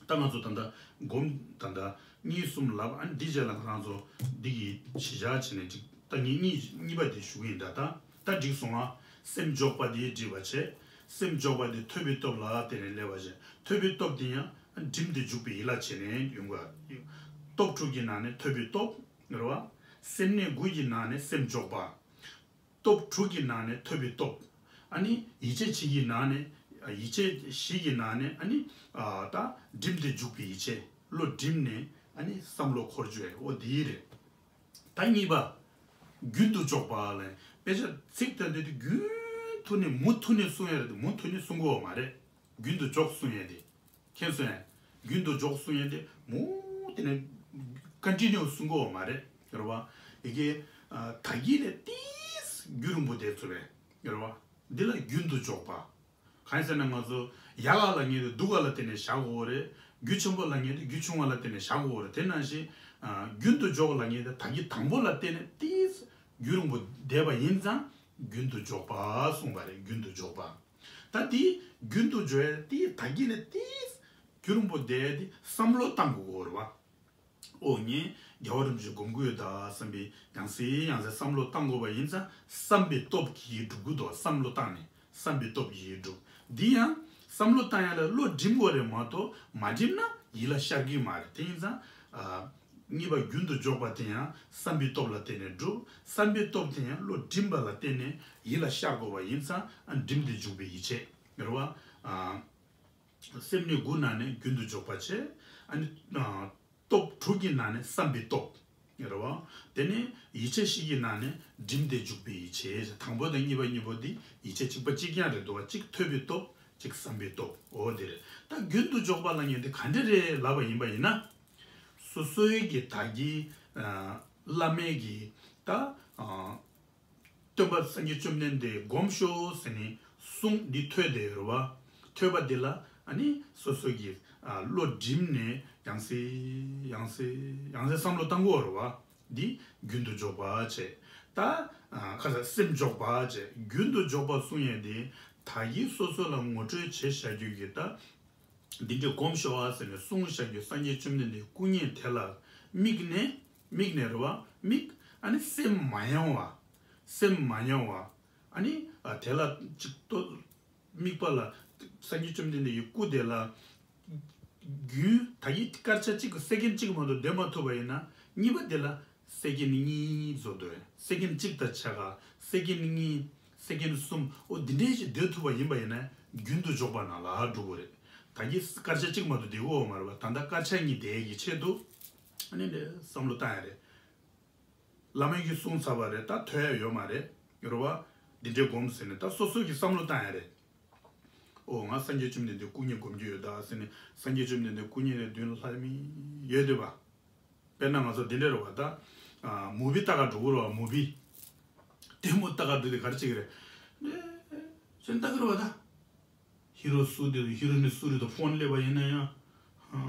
ད་ང་ཚོ་ད་ལྟ་སྒོམ་ད་ལྟ་གཉིས་གསུམ་ལབ། ཨ་ནི་འདི་རྗེས་ལ་ང་རང་ཚོ་འདི་གི་ཕྱི་བྱ་བྱས་ནས་ཅིག་ད་ངས་གཉིས་གཉིས་པ་དེ་ཞུ་གི་ཡིན། ད་ད་ད་འགྲིག་སོང་ཨ། སེམས་འཇོག་པ་དེ་འགྲིག་པ་བྱས། སེམས་འཇོག་པ་དེ་ཐོས་པའི་སྟོབས་ལ་བརྟེན་ནས་སླེབས་པ་བྱས། ཐོས་པའི་སྟོབས་དེ་ཡང་འགྲིམ་སྟེ་འཇུག་པའི་ཡིད་ལ་བྱས་ནས་ཡོང་གི་ཡོད། སྟོབས་དྲུག་གི་ནང་ནས་ཐོས་པའི་སྟོབས་རེད་བ། སེམས་གནས་དགུ་གི་ནང་ནས་སེམས་འཇོག་པ། སྟོབས་དྲུག་གི་ནང་ནས་ཐོས་པའི་སྟོབས། ཨ་ནི་ཡིད་ཆེས་བཞི་གི་ནང་ནས། ཡིད་ཆེས་བཞི་གི་ནང་ནས་ཨ་ནི་ཨ་ད་འགྲིམ་སྟེ་འཇུག་པའི་ཡིད་ཆེས། བློ་འགྲིམ་ནས་ ཨ་ནི་བསམ་བློ་འཁོར་རྒྱུ་ཡ་འོ་དེ་རེད། ད་གཉིས་པ། རྒྱུན་དུ་འཇོག་པ་ལ་དཔེ་ཆ་ཚིག་དོན་དེ་དུས་རྒྱུན་དུ་ནས་མུ་མཐུད་ནས་གསུང་ཡ་རེད་དེ་མུ་མཐུད་ནས་གསུང་གི་ཡོད་མ་རེད། རྒྱུན་དུ་འཇོག་གསུང་ཡ་དེ། མཁྱེན་སོང་ཡ། རྒྱུན་དུ་འཇོག་གསུང་ཡ་དེ་མུ་དེ་ནས་ཀོན་ཊི་ནིའུ་གསུང་གི་ཡོད་མ་རེད། རེད་བ། ཡི་གེ་ད་གིན་ནས་ཏིས་རྒྱུན་རིང་པོ་བསྡད་ཐུབ་པས། རེད་བ། འདི་ལ་རྒྱུན་དུ་འཇོག་པ། གང་ཡིན་ཟེར་ན་ང་ཚོ་ཡག་ག་ལབ་མཁན་དེ་སྡུག་ག་ལ་བརྟེན་ནས་བཞག་དགོས་རེད། རྒྱུ་ཆེན་པོ་ལབ་མཁན་དེ་རྒྱུ་ཆུང་བ་ལ་བརྟེན་ནས་བཞག་དགོས་རེད། དེ་ནང་བཞིན་རྒྱུན་དུ་འཇོག་ལབ་མཁན་དེ་ད་གིན་དང་པོ་ལ་བརྟེན་ནས་ཏིས་རྒྱུན་རིང་པོ་བསྡད་པ་ཡིན་ཙང་རྒྱུན་དུ་འཇོག་པ་གསུངས་པ་རེད། རྒྱུན་དུ་འཇོག་པ། ད་དེ་རྒྱུན་དུ་འཇོག་ཡ་དེ་ད་གིན་ནས་ཏིས་རྒྱུན་རིང་པོ་བསྡད་ཡ་དེ་བསམ་བློ་བཏང་དགོས་རེད་བ། ཨོ་ངས་རྒྱལ་བ་རིན་པོ་ཆེ་སྒོམ་གྱི་ཡོད་ད་བསམ་པའི་ཡང་སེ་ཡང་སེ་བསམ་བློ་བཏང་དགོས་པ་ཡིན་ཙང་བསམ་པའི་སྟོབས་ཀྱིས་སྒྲུབ་དགོས་འདུག་བསམ་བློ་བཏང་ནས་བསམ་པའི་སྟོབས་ཀྱིས་སྒྲུབ། འདི་ཡང་བསམ་བློ་བཏང་ཡ་ལ་བློ་སྒྲིམ་དགོས་རེད་མ་གཏོགས་མ་སྒྲིམ་ན་ཡིད་ལ་ཤར་གྱི་མ་རེད། དེ་ཡིན་ཙང་ཨ་གཉིས་པ་རྒྱུན་དུ་འཇོག་པ་དེ་ཡང་བསམ་པའི་སྟོབས་ལ་བརྟེན་ནས་སྒྲུབ། བསམ་པའི་སྟོབས་དེ་ཡང་བློ་སྒྲིམ་པ་ལ་བརྟེན་ནས་ཡིད་ལ་ཤར་དགོས་པ་ཡིན་ཙང་ཨ་སྒྲིམ་སྟེ་འཇུག་པའི་ཡིད་ཆེས་རེད་བ། ཨ། སེམས་ནི་དགུ་ནང་ནས་རྒྱུན་དུ་འཇོག་པ་བྱས། ཨ་ནི་ཨ་སྟོབས་དྲུག་གི་ནང་ནས་བསམ་པའི་སྟོབས། རེད་བ། དེ་ནས་ཡིད་ཆེས་བཞི་གི་ནང་ནས་སྒྲིམ་སྟེ་འཇུག་པའི་ཡིད་ཆེས། དང་པོ་དང་གཉིས་པ་གཉིས་པོ་འདི་ཡིད་ཆེས་གཅིག་པ་གཅིག་རྐྱང་རེད་འདུག་བ། གཅིག་ཐོས་པའི་སྟོབས། གཅིག་བསམ་པའི་སྟོབས། འོ་དེ་རེད། ད་རྒྱུན་དུ་འཇོག་པ་ལབ་མཁན་དེ་ག་འདྲ་རེད་ལབ་པ་ཡིན་པ་ཡིན་ན། སོ་སོའི་གི་ད་གི་ཨ་བླ་མའི་གི་ད་ཨ་སྟོན་པ་སངས་རྒྱས་བཅོམ་ལྡན་འདས་སྒོམ་ཤོག་ཟེར་ནས་གསུང་འདི་ཐོས་བསྡད་ཡོད་རེད་བ། ཐོས་པ་འདི་ལ་ཨ་ནི་སོ་སོ་གི་ཨ་བློ་སྒྲིམ་ནས་ཡང་སེ་ཡང་སེ་ཡང་སེ་བསམ་བློ་བཏང་དགོས་རེད་བ། འདི་རྒྱུན་དུ་འཇོག་པ་བྱས། ད་ཨ་ཁ་ས་སེམས་འཇོག་པ་བྱས། རྒྱུན་དུ་འཇོག་པ་གསུང་ཡས་འདི་ད་གིན་སོ་སོ་ལ་ངོ་སྤྲོད་བྱས་བཞག་རྒྱུ་གི་ད། འདི་འདྲའི་སྒོམ་ཤོག་ཨ་ཟེར་ནས་གསུངས་བཞག་རྒྱུ་སངས་རྒྱས་བཅོམ་ལྡན་འདས་སྐུ་བརྙན་དེ་ལ་དམིགས་ནས་དམིགས་ནས་རེད་བ། དམིགས། ཨ་ནི་སེམས་མ་ཡེངས་བ། སེམས་མ་ཡེངས་བ། ཨ་ནི་ཨ་དེ་ལ་ཅིག་ལྟོས། དམིགས་པ་ལ་སངས་རྒྱས་བཅོམ་ལྡན་འདས་ཀྱི་སྐུ་དེ་ལ་རྒྱུན་ད་གིན་སྐར་ཆ་གཅིག་གི་སེ་ཀན་གཅིག་མ་གཏོགས་བསྡད་མ་ཐུབ་པ་ཡིན་ན་གཉིས་པ་དེ་ལ་སེ་ཀན་གཉིས་བཟོ་འདོད། སེ་ཀན་གཅིག་དང་ཕྱེད་ཀ་སེ་ཀན་གཉིས། སེ་ཀན་གསུམ། ཨོ་འདི་འདྲའི་ཞིག་སྡོད་ཐུབ་པ་ཡིན་པ་ཡིན་ན་རྒྱུན་དུ་འཇོག་པ་ནང་ལ་འགྲོ་གི་རེད། ད་གིན་སྐར་ཆ་གཅིག་མ་གཏོགས་བསྡད་ཀྱི་ཡོད་མ་རེད་པ། ད་ལྟ་སྐར་ཆ་གཉིས་བསྡད་ཀྱི་ཆེད་དུ་ཨ་ནི་འདྲ་བསམ་བློ་བཏང་ཡ་རེད། བླ་མ་གིས་གསུངས་ཚར་བ་རེད། ད་ཐོས་ཡ་ཡོད་མ་རེད། ཡོད་རེད་བ། འདི་འདྲའི་སྒོམ་ཟེར་ནས་ད་སོ་སོ་གིས་བསམ་བློ་བཏང་ཡ་རེད། ཨོ་ང་སངས་རྒྱས་བཅོམ་ལྡན་འདས་སྐུ་བརྙན་སྒོམ་རྒྱུ་ཡོད་ད་ཟེར་ནས་སངས་རྒྱས་བཅོམ་ལྡན་འདས་སྐུ་བརྙན་རེ་མདུན་ལ་ལྷ་མི་ཡོད་འདོད་པ། དཔེར་ན་ང་ཚོ་འདི་འདྲ་རེད་བ་ད། ཨ་མུ་བི་ལྟ་ག་འགྲོ་གི་རེད་བ། མུ་བི། ལྟད་མོ་ལྟ་ག་འགྲོ་དེ་ག་རེ་བྱེད་ཀྱི་རེད། ཨེ་གཞན་ལྟ་གི་རེད་བ་ད། ཧི་རོ་སུ་དེ་ཧི་རོ་ནི་སུ་རེད་དོ། ཕོན་སླེབས་པ་ཡིན་ན་ཡང་། ཨ་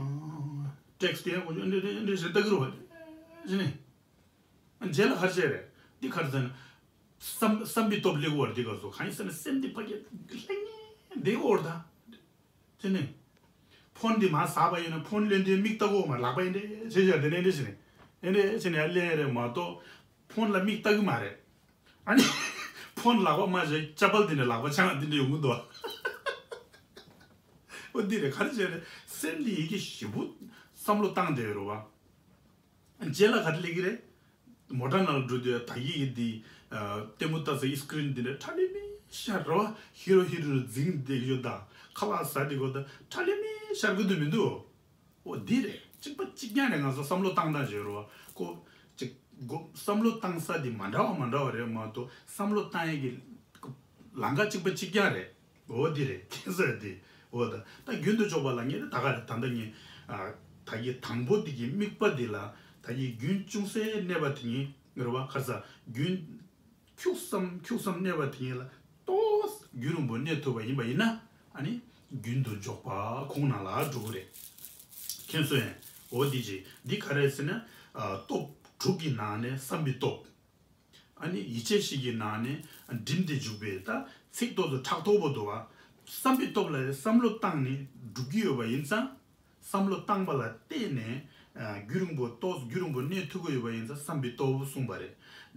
ཊེག་སི་ཡང་གོ་འདི་འདི་འདི་གཞན་ལྟ་གི་རེད་བ། ཞེས་ནས། རྗེས་ལ་ག་རེ་བྱས་རེད། འདི་ག་རེ་ཟེར་ན། བསམ་བསམ་པའི་སྟོབས་སླེབས་ཀྱི་རེད་འདི་ག་ཚོ། གང་ཡིན་ཟེར་ན་སེམས་འདི་ཕ་གི་ལྷང་ངེ་བསྡད་ཀྱི་རེད་ད། དེ་ནས། ཕོན་འདི་མར་ཟགས་པ་ཡིན་ན་ཕོན་ལེན་དུས་མིག་ལྟ་དགོས་མ། ལག་པ་ཡིན་འདྲ་བྱས་བྱས་དེ་ནས་འདྲ་བྱས་ནས་ཡིན་འདྲ་བྱས་ནས་ཡར་ལེན་རེད་མ་གཏོགས། ཕོན་ལ་མིག་ལྟ་གི་མ་རེད། ཨ་ནི། ཕོན་ལག་པ་མ་བྱས་ཅ་པལ་དེ་ནས་ལག་པ་ཆང་དེ་འདྲ་ཡོང་གི་འདུག་ཨོ་འདི་རེད། ག་རེ་བྱས་རེད། སེམས་འདི་ཡི་གེ་ཞིབ་པོ་བསམ་བློ་བཏང་བསྡད་ཡོད་རེད་བ། རྗེས་ལ་ག་རེ་སླེབས་ཀྱི་རེད། མོ་ཊ་ནང་ལ་འགྲོ་དུས་ད་གིན་གི་འདི། ལྟད་མོ་ལྟ་སའི་སི་ཀི་རིན་འདི་འདྲ་ཁྲ་ལི་མི་ཤར་རོ། ཧི་རོ་ཧི་རོ་འཛིང་བསྡད་ཡོད་ད། ཁ་ལག་ཟ་དེ་གོ་ད་ཁྲ་ལི་མི་ཤར་གི་འདུག་མི་འདུག་ཨོ་འདི་རེད། གཅིག་པ་གཅིག་རྐྱང་རེད། ང་ཚོ་བསམ་བློ་བཏང་སྟངས་བརྗོད་རོ། ཁོ་གཅིག་གོ་བསམ་བློ་བཏང་ས་འདི་མ་འདྲ་བ་མ་འདྲ་བ་རེད་མ་གཏོགས་བསམ་བློ་བཏང་ཡས་ཀྱི་ལམ་ཁ་གཅིག་པ་གཅིག་རྐྱང་རེད། འོ་འདི་རེད། ཁྱེད་ཚོས་འདི་འོ་ད་ད་རྒྱུན་དུ་འཇོག་པ་ལ་ངས་ད་ག་རེད། ད་ལྟ་ངས་ཨ་ད་གི་དང་པོ་འདི་གི་དམིགས་པ་འདི་ལ་ད་གི་རྒྱུན་ཅུང་ཟད་གནས་པ་དེ་ཉིད་རེད་བ། ཁ་ས་རྒྱུན་ཁྱུག་ཙམ་ཁྱུག་ཙམ་གནས་པ་དེ་ཉིད་ལ་ཏོག་རྒྱུན་རིང་པོ་གནས་ཐུབ་པ་ཡིན་པ་ཡིན་ན་ཨ་ནི་རྒྱུན་དུ་འཇོག་པ་ཁོང་ནང་ལ་འགྲོ་གི་རེད། མཁྱེན་སོང་ངས། འོ་འདི་ཅི་འདི་ག་རེད་ཟེར་ན། ཨ་སྟོབས་དྲུག་གི་ནང་ནས་བསམ་པའི་སྟོབས། ཨ་ནི་ཡིད་ཆེས་ཤིག་གི་ནང་ནས་སྒྲིམ་སྟེ་འཇུག་པའི་ད་ཚིག་ཏོག་ཙམ་ཕྲག་དོག་པོ་འདུག་བ། བསམ་པའི་སྟོབས་ལ་བསམ་བློ་བཏང་ནས་སྒྲུབ་ཀྱི་ཡོད་པ་ཡིན་ཙང་། བསམ་བློ་བཏང་པ་ལ་བརྟེན་ནས་ཨ་རྒྱུན་རིང་པོ་ཏོག་ཙམ་རྒྱུན་རིང་པོ་གནས་ཐུབ་ཀྱི་ཡོད་པ་ཡིན་ཙང་བསམ་པའི་སྟོབས་གསུངས་པ་རེད།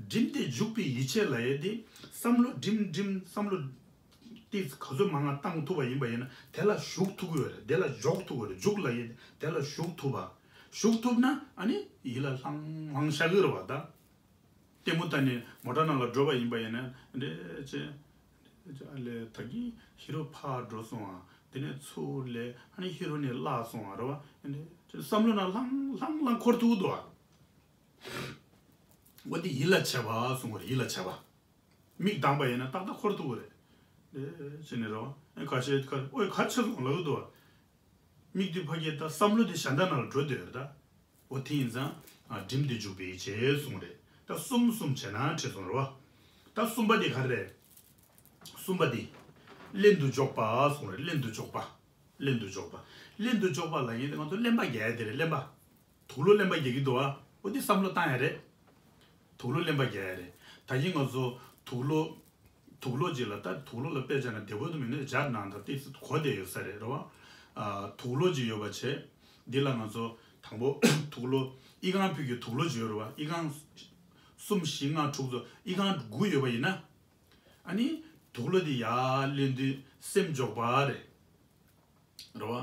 སྒྲིམ་སྟེ་འཇུག་པའི་ཡིད་ཆེས་ལབ་ཡས་དེ་བསམ་བློ་སྒྲིམ་སྒྲིམ་བསམ་བློ་དེ་ག་ཚོད་མང་ང་བཏང་ཐུབ་པ་ཡིན་པ་ཡིན་ན་དེ་ལ་ཞུགས་ཐུབ་ཀྱི་ཡོད་རེད། དེ་ལ་འཇོག་ཐུབ་ཀྱི་རེད། འཇུག་ལབ་ཡས་དེ་ལ་ཞུགས་ཐུབ་པ། ཞུགས་ཐུབ་ན་ཨ་ནི་ཡིད་ལ་ལྷང་ལྷང་ཤར་གྱི་རེད་བ་ད། ལྟད་མོ་ལྟ་ནས་མོ་ཊ་ནང་ལ་འགྲོ་བ་ཡིན་པ་ཡིན་ན་འདྲེ་ཅེ། ཨ་ལས་ད་གིན་ཧི་རོ་ཕར་འགྲོ་སོང་ཨ། དེ་ནས་ཚུར་ལས་ཨ་ནི་ཧི་རོ་ནས་བརླག་སོང་ཨ་རེད་བ། འདྲེ་ བསམ་བློ་ནང་ལྷང་ལྷང་ལྷང་འཁོར་ཐུབ་འདུག་ཨ། འོ་དེ་ཡིད་ལ་བྱེད་པ་གསུང་གི་རེད། ཡིད་ལ་བྱེད་པ། མིག་གདངས་པ་ཡིན་ན་ཏག་ཏག་འཁོར་ཐུབ་ཀྱི་རེད། དེ་བྱས་ནས་རོ། ཨེ་ཁ་ཤས་ཁ་ཨོའི་ཁ་ཆེ་སོང་ལབ་འདུག་ཨ། མིག་དེ་ཕ་གི་ད་བསམ་བློ་དེ་གཞན་དག་ནང་ལ་འགྲོ་བསྡད་ཡོད་ད། འོ་དེ་ཡིན་ཙང་ཨ་སྒྲིམ་སྟེ་འཇུག་པའི་ཡིད་བྱེད་གསུང་རེད། ད་གསུམ་གསུམ་བྱས་ན་བྲིས་སོང་རེད་བ། ད་གསུམ་པ་དེ་ག་རེ་རེད། གསུམ་པ་དེ། གླེན་དུ་འཇོག་པ་གསུང་རེད། གླེན་དུ་འཇོག་པ། གླེན་དུ་འཇོག་པ། གླེན་དུ་འཇོག་པ་ལབ་ཡིན་ཏེ་ང་ཚོ་གླེན་པ་རྒྱག་ཡ་དེ་རེད། གླེན་པ། དུག་ལོག་གླེན་པ་རྒྱག་གི་འདུག་ཨ། འོ་དེ་བསམ་བློ་བཏང་ཡ་རེད། དུག་ལོག་གླེན་པ་རྒྱག་ཡ་རེད། ད་གིན་ང་ཚོ་དུག་ལོག་དུག་ལོག་ཅིག་ལ་ད་དུག་ལོག་ལ་དཔེ་བྱས་ན་བདེ་པོ་དུ་མི་འདུག་སྦྱར་ནང་ད་ཏིག་གོ་བསྡད་ཡོད་ས་རེད་རེད་བ། ཨ་དུག་ལོག་ཅིག་ཡོད་པ་བྱས། འདི་ལ་ང་ཚོ་དང་པོ་དུག་ལོག་ཨི་ཁང་ཕུད་ཀྱི་དུག་ལོག་ཅིག་ཡོད་རེད་བ། ཨི་ཁང་གསུམ་བཞི་ལྔ་དྲུག་ཚོ་ཨི་ཁང་དགུ་ཡོད་པ་ཡིན་ན། ཨ་ནི་དུག་ལོག་འདི་ཡར་གླེན་དུས་སེམས་འཇོག་པ་རེད། རེད་བ།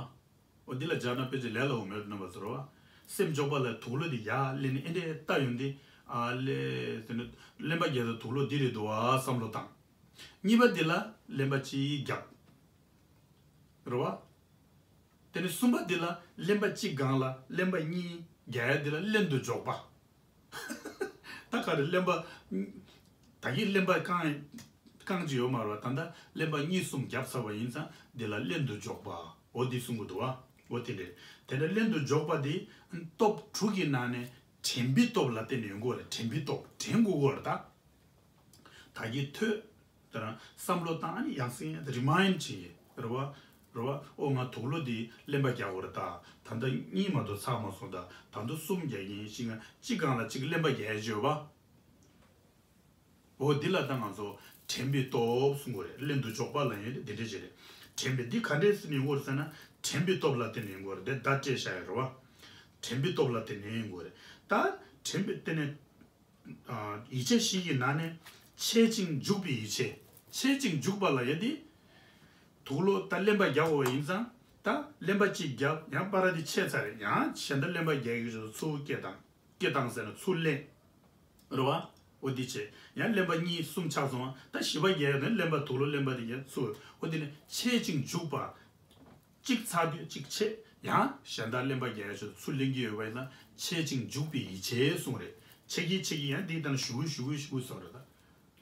འོ་འདི་ལ་སྦྱར་ན་དཔེ་ཆ་ལས་སླ་བོ་མེད་རྣམ་པ་ཚོ་རེད་བ། སེམས་འཇོག་པ་ལ་དུག་ལོག་འདི་ཡར་གླེན་ནས་ཨེ་འདྲས་ལྟ་ཡོང་དུས་ཨ་ལས་ཟེར་ནས་གླེན་པ་རྒྱག་ས་དུག་ལོག་འདི་རེད་འདུག་བ་བསམ་བློ་བཏང་། གཉིས་པ་འདི་ལ་གླེན་པ་གཅིག་བརྒྱབ། རེད་བ། དེ་ནས་གསུམ་པ་འདི་ལ་གླེན་པ་གཅིག་སྒང་ལ་གླེན་པ་གཉིས་རྒྱག་ཡ་འདི་ལ་གླེན་དུ་འཇོག་པ། ད་ག་རེ་གླེན་པ། ད་གིན་གླེན་པ་རྐང་རྐང་གཅིག་ཡོད་མ་རེད་བ། ད་ལྟ་གླེན་པ་གཉིས་གསུམ་བརྒྱབ་ཚར་བ་ཡིན་ཙང་འདི་ལ་གླེན་དུ་འཇོག་པ། འོ་འདི་གསུང་གི་འདུག་བ། འོ་དེ་རེད། དེ་ནས་གླེན་དུ་འཇོག་པ་འདི་སྟོབས་དྲུག་གི་ནང་ནས་དྲན་པའི་སྟོབས་ལ་བརྟེན་ནས་ཡོང་གི་ཡོད་རེད། དྲན་པའི་སྟོབས་དྲན་དགོས་ཀྱི་ཡོད་རེད་ད། ད་གིན་ཐོས། དེ་རང་བསམ་བློ་བཏང་ཨ་ནི་ཡང་སེ་རི་མའིན་བྱེད་ཀྱི་རེད་བ། རེད་བ། ཨོ་ང་དུག་ལོག་འདི་གླེན་པ་རྒྱག་དགོས་རེད་ད། ད་ལྟ་གཉིས་མ་གཏོགས་ཚར་མ་སོང་ད། ད་དུང་གསུམ་རྒྱག་གིན་ཤིང་གཅིག་སྒང་ལ་གཅིག་གླེན་པ་རྒྱག་ཡ་བྱོས་བ། ཨོ་འདི་ལ་ད་ང་ཚོ་དྲན་པའི་སྟོབས་གསུང་གི་རེད། གླེན་དུ་འཇོག་པ་ལབ་ཡ་དེ་འདི་འདྲ་ཅིག་རེད། དྲན་པའི་འདི་ག་འདྲས་སེ་ཡོང་གི་རེད་ཟེར་ན་དྲན་པའི་སྟོབས་ལ་བརྟེན་ནས་ཡོང་གི་རེད། དེ་ད་སྤྲད་བཞག་ཡ་རེད་བ། དྲན་པའི་སྟོབས་ལ་བརྟེན་ནས་ཡོང་གི་རེད། ད་དྲན་པའི་བརྟེན་ནས། ཡིད་བྱེད་བཞི་གི་ནང་ནས་འཆད་ཅིང་འཇུག་པའི་ཡིད་བྱེད། འཆད་ཅིང་འཇུག་པ་ལབ་ཡ་དེ། དུག་ལོག་ད་གླེན་པ་རྒྱག་དགོས་པ་ཡིན་ཙང་ད་གླེན་པ་གཅིག་བརྒྱབ་ཡང་པ་ར་དེ་ཆད་ཚར་རེད། ཡང་གཞན་དག་གླེན་པ་རྒྱག་གི་ཚུར་སྐད་བཏང་། སྐད་བཏང་ཟེར་ན་ཚུར་གླེན། རེད་བ། འོ་དེ་བྱས་ཡང་གླེན་པ་གཉིས་གསུམ་ཆགས་སོང་བ། ད་བཞི་པ་རྒྱག་ཡ་ནི་གླེན་པ་དུག་ལོག་གླེན་པ་དེ་རྒྱག་ཚུར་འོ་དེ་ནི་འཆད་ཅིང་འཇུག་པ། གཅིག་ཚར་དུས་གཅིག་ཆད། ཡང་གཞན་དག་གླེན་པ་རྒྱག་ཡ་ཆེད་དུ་ཚུར་གླེང་གི་ཡོད་པ་ཡིན་ན་འཆད་ཅིང་འཇུག་པའི་ཡིད་བྱེད་གསུང་རེད། འཆད་ཀྱི་འཆད་ཀྱི་ཡང་འདི་ལྟར་ན་ཞུ་གུ་ཞུ་གུ་ཞུ་གུ་སོགས་རེད་ད།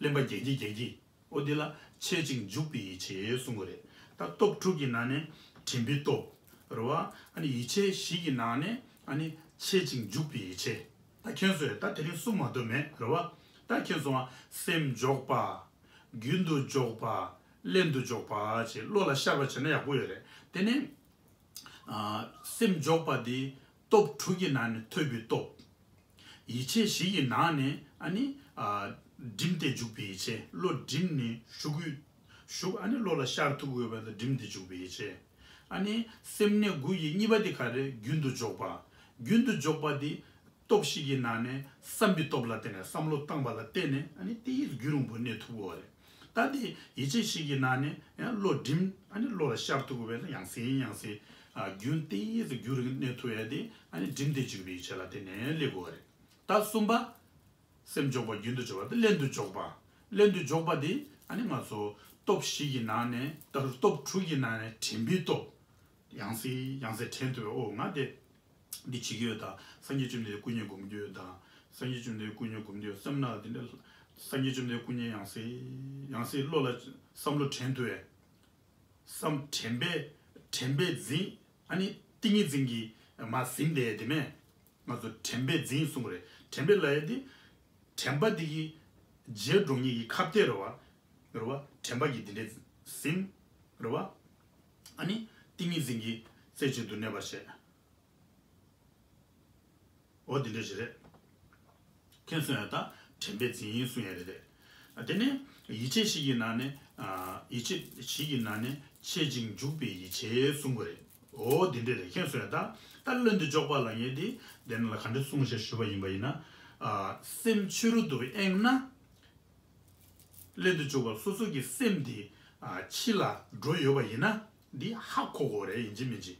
གླེན་པ་རྒྱག་གི་རྒྱག་གི། ཨོ་འདི་ལ་འཆད་ཅིང་འཇུག་པའི་ཡིད་བྱེད་གསུང་གི་རེད། ད་སྟོབས་དྲུག་གི་ནང་ནས་དྲན་པའི་སྟོབས། རེད་བ། ཨ་ནི་ཡིད་བྱེད་བཞི་གི་ནང་ནས་ཨ་ནི་འཆད་ཅིང་འཇུག་པའི་ཡིད་བྱེད། ད་ཁྱོད་ཚོས་ད་དེ་རིང་གསུམ་མ་གཏོགས་མེད་རེད་བ། ད་ཁྱོད་ཚོ་སེམས་འཇོག་པ། རྒྱུན་དུ་འཇོག་པ། ལྷུན་དུ་འཇོག་པ་ཅེས་བློ་ལ་ཤར་བ་བྱས་ན་ཡག་པོ་ཡོད་རེད། དེ་ནས་ཨ་སེམས་འཇོག་པ་དེ་སྟོབས་དྲུག་གི་ནང་ནས་ཐོས་པའི་སྟོབས། ཡིད་བྱེད་བཞི་ཡི་ནང་ནས་ཨ་ནི་ཨ་སྒྲིམ་སྟེ་འཇུག་པའི་ཡིད་བྱེད། བློ་སྒྲིམ་ནས་ཞུགས། ཞུགས་ཨ་ནི་བློ་ལ་ཤར་ཐུབ་དགོས་པ་དང་སྒྲིམ་སྟེ་འཇུག་པའི་ཡིད་བྱེད། ཨ་ནི་སེམས་གནས་དགུ་ཡི་གཉིས་པ་དེ་ག་རེ། རྒྱུན་དུ་འཇོག་པ། རྒྱུན་དུ་འཇོག་པ་དེ་སྟོབས་བཞི་གི་ནང་ནས་བསམ་པའི་སྟོབས་ལ་བརྟེན་ནས་བསམ་བློ་བཏང་པ་ལ་བརྟེན་ནས་ཨ་ནི་དེ་ཡིས་རྒྱུན་རིང་པོ་གནས་ཐུབ་དགོས་རེད། ད་དེ་ཡིད་བྱེད་བཞི་གི་ནང་ནས་ཡང་བློ་སྒྲིམ་ཨ་ནི་བློ་ལ་ཤར་ཐུབ་དགོས་པས་ན་ཡང་སེ་ཡང་སེ་ཨ་རྒྱུན་དེ་ཡིས་རྒྱུན་རིང་གནས་ཐུབ་ཡ་དེ་ཨ་ནི་སྒྲིམ་སྟེ་འཇུག་པའི་ཡིད་བྱེད་ལ་བརྟེན་ནས་སླེབས་དགོས་རེད། ད་གསུམ་པ། སེམས་འཇོག་པ། རྒྱུན་དུ་འཇོག་པ་དང་ལྷུན་དུ་འཇོག་པ། ལྷུན་དུ་འཇོག་པ་དེ་ཨ་ནི་ང་ཚོ་སྟོབས་བཞི་གི་ནང་ནས་ད་སྟོབས་དྲུག་གི་ནང་ནས་དྲན་པའི་སྟོབས། ཡང་སེ་ཡང་སེ་དྲན་ཐུབ་པའི་ཨོ་ང་དེ་འདི་བྱེད་ཀྱི་ཡོད་ད། སངས་རྒྱས་བཅོམ་ལྡན་འདས་སྐུ་བརྙན་སྒོམ་གྱི་ཡོད་ད། སངས་རྒྱས་བཅོམ་ལྡན་འདས་སྐུ་བརྙན་སྒོམ་གྱི་ཡོད་བསམ་ན་དེ་འདྲ་སངས་རྒྱས་བཅོམ་ལྡན་འདས་སྐུ་བརྙན་ཡང་སེ་ཡང་སེ་བློ་ལ་བསམ་བློ་དྲན་ཐུབ་པའི། བསམ་དྲན་པས་དྲན་པས་འཛིན་ཨ་ནི་ཏིང་ངེ་འཛིན་གྱིས་མ་ཟིན་བསྡད་དེ་མེད། ང་ཚོ་དྲན་པས་འཛིན་གསུང་གི་རེད། དྲན་པས་ལབ་ཡ་དེ་དྲན་པ་འདི་གི་རྗེས་འགྲོ་ངེས་ཀྱི་ཁ་གཏད་རེད་བ། རེད་བ། དྲན་པ་གིས་འདི་འདྲས་ཟིན། རེད་བ། ཨ་ནི་ཏིང་ངེ་འཛིན་གྱིས་རྩེ་གཅིག་ཏུ་གནས་པར་བྱེད། འོ་འདི་འདྲ་ཞིག་རེད། མཁྱེན་སོང་ཡ། ད་དྲན་པས་འཛིན་གསུང་ཡ་རེད་དེ། དེ་ནས་ཡིད་བྱེད་བཞི་གི་ནང་ནས་ཨ་ཡིད་བྱེད་བཞི་གི་ནང་ནས་འཆད་ཅིང་འཇུག་པའི་ཡིད་བྱེད་གསུང་གི་རེད། འོ་འདི་འདྲ་རེད། མཁྱེན་སོང་ཡ། ད་ད་ལྷུན་དུ་འཇོག་པ་ལབ་མཁན་དེ་དེ་ནང་ལ་ག་འདྲ་གསུངས་ཤག་ཞུས་པ་ཡིན་པ་ཡིན་ན། ཨ་སེམས་ཕྱི་རོལ་དུ་གཡེངས་ན། ལྷུན་དུ་འཇོག་པ་སོ་སོ་གི་སེམས་དེ་ཨ་ཕྱི་ལ་འགྲོ་ཡོད་པ་ཡིན་ན་འདི་ཧ་གོ་དགོས་རེད། ཡིན་གཅིག་མིན་གཅིག་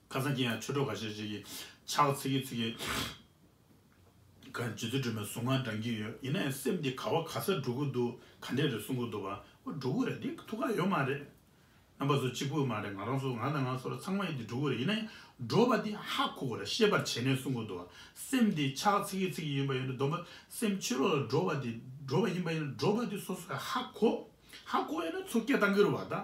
ཁ་སང་ཁྱེད་ཡང་ཆོས་གྲོགས་ཁ་ཤས་ཅིག་གིས་ཕྱག་འཚལ་གྱི་འཚལ་གྱི། ག་རྗེ་བཙུན་སྒྲོལ་མའི་གཟུངས་སྔགས་བགྲང་གི་ཡོད། ཡིན་ན་ཡང་སེམས་འདི་ག་བ་ག་ས་འགྲོ་གི་འདུག་ག་འདྲས་རེད་གསུང་གི་འདུག་བ། འོ་འགྲོ་གི་རེད། འདི་ཐུགས་ཁག་ཡོད་མ་རེད། རྣམ་པ་ཚོ་གཅིག་པུ་མ་རེད། ང་རང་ཚོ་ང་དང་ང་ཚོ་ལ་ཚང་མ་ཡིན་དེ་འགྲོ་གི་རེད། ཡིན་ན་ཡང་འགྲོ་བ་དེ་ཧ་གོ་གི་རེད། ཤེས་པར་བྱས་ནས་གསུང་གི་འདུག་བ། སེམས་དེ་ཆགས་ཚིག་གི་ཚིག་ཡིན་པ་ཡིན་ན་སྡོམ་པ་སེམས་ཕྱི་རོལ་ལ་འགྲོ་བ་དེ་འགྲོ་བ་ཡིན་པ་ཡིན་ན་འགྲོ་བ་དེ་སོ་སོ་ཧ་གོ། ཧ་གོ་ཡིན་ན་ཚུར་སྐད་བཏང་གི་རེད་བ་ད།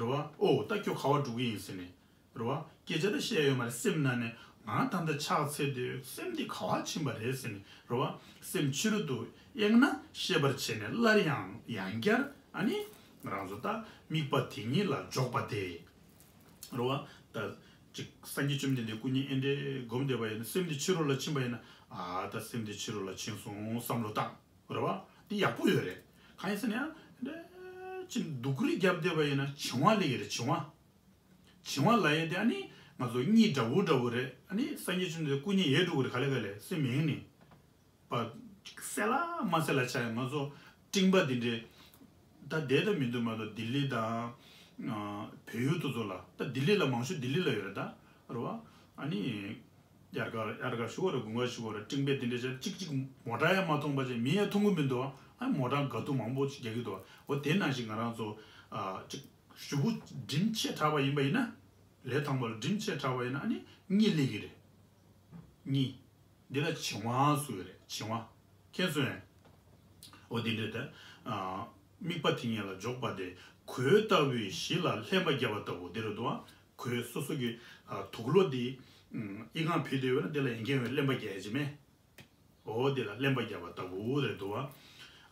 རེད་བ། ཨོ་ད་ཁྱོད་ག་བ་འགྲོ་གི་ཡིན་ཟེར་ནས། རེད་བ། སྐད་ཆ་ད་བཤད་ཡོད་མ་རེད། སེམས་ནང་ནས་ང་ད་ལྟ་ཕྱག་འཚལ་དུས་སེམས་འདི་ག་བ་ཕྱིན་པ་རེད་ཟེར་ནས། རེད་བ། སེམས་ཕྱི་རོལ་དུ་གཡེང་ན་ཤེས་པར་བྱས་ནས་སླར་ཡང་ཡང་བསྐྱར་ཨ་ནི་ང་རང་ཚོ་ད་དམིགས་པ་དེ་ཉིད་ལ་འཇོག་པ་སྟེ། རེད་བ། ད་ཅིག་སངས་རྒྱས་བཅོམ་ལྡན་འདས་སྐུ་བརྙན་ཨེ་འདྲས་སྒོམ་བསྡད་པ་ཡིན་ན་སེམས་འདི་ཕྱི་རོལ་ལ་ཕྱིན་པ་ཡིན་ན། ཨ་ད་སེམས་འདི་ཕྱི་རོལ་ལ་ཕྱིན་སོང་བསམ་བློ་བཏང་། རེད་བ། འདི་ཡག་པོ་ཡོད་རེད། གང་ཡིན་ཟེར་ན་ཡང་འདྲ་ཅིག་སྡུག་རུས་བརྒྱབ་བསྡད་པ་ཡིན་ན་བྱིང་བ་སླེབས་ཀྱི་རེད། བྱིང་བ། བྱིང་བ་ལབ་ཡས་དེ་ཨ་ནི་ང་ཚོ་གཉིད་འདྲ་བོ་འདྲ་བོ་རེད། ཨ་ནི་སངས་རྒྱས་བཅོམ་ལྡན་འདས་སྐུ་བརྙན་ཡལ་འགྲོ་གི་རེད། ག་ལེ་ག་ལེ་སེམས་ཡེངས་ནས། པ་གསལ་ལ་མ་གསལ་ལ་ཆགས་ཡོད། ང་ཚོ་སྤྲིན་པ་འདི་འདྲའི་ད་བསྡད་ད་མི་འདུག་མ་གཏོགས་ལྡི་ལི་དང་ཨ་བལ་ཡུལ་དེ་ཚོ་ལ། ད་ལྡི་ལི་ལ་མང་ཤོས་ལྡི་ལི་ལ་ཡོད་རེད་ད། རེད་བ། ཨ་ནི་དབྱར་ཁ་དབྱར་ཁ་ཞུ་བ་རེད། དགུན་ཁ་ཞུ་བ་རེད། སྤྲིན་པ་འདི་འདྲའི་ཆ་གཅིག་གཅིག་མོ་ཊ་ཡང་མ་མཐོང་པ་བྱས་མི་ཡང་མཐོང་གི་མི་འདུག་ཨ་མོ་ཊ་དགའ་སྡུག་མང་པོ་ཅིག་རྒྱག་གི་འདུག་འོ་དེ་ནང་བཞིན་ང་རང་ཚོ་ཨ་ཅིག་ཞུ་བོ་དྲིན་ཆེ་དྲགས་པ་ཡིན་པ་ཡིན་ན། ལས་དང་པོ་ལ་དྲིན་ཆེ་དྲགས་པ་ཡིན་ན་ཨ་ནི་གཉིད་སླེབས་ཀྱི་རེད། གཉིད། འདི་ལ་བྱིང་བ་ཟེར་གྱི་རེད། བྱིང་བ། མཁྱེན་སོང་ངས། འོ་དེ་འདྲ་དེ། ཨ་དམིགས་པ་དེ་ཉིད་ལ་འཇོག་པ་སྟེ། གོས་ལྟ་བུའི་གཞི་ལ་ལྷན་པ་བརྒྱབ་པ་ལྟ་བུ་དེ་རེད་འདུག་ཨ། གོས་སོ་སོ་གི་ཨ་དུག་ལོག་དེ་ཨ་ཨི་ཁུང་ཕུད་དེ་ཡོད་ན་དེ་ལ་ཡིན་མཁན་ཡོད་ལྷན་པ་བརྒྱབ་ཡ་ཅིག་མེད། འོ་དེ་ལ་ལྷན་པ་བརྒྱབ་པ་ལྟ་བུ་རེད་འདུག་བ།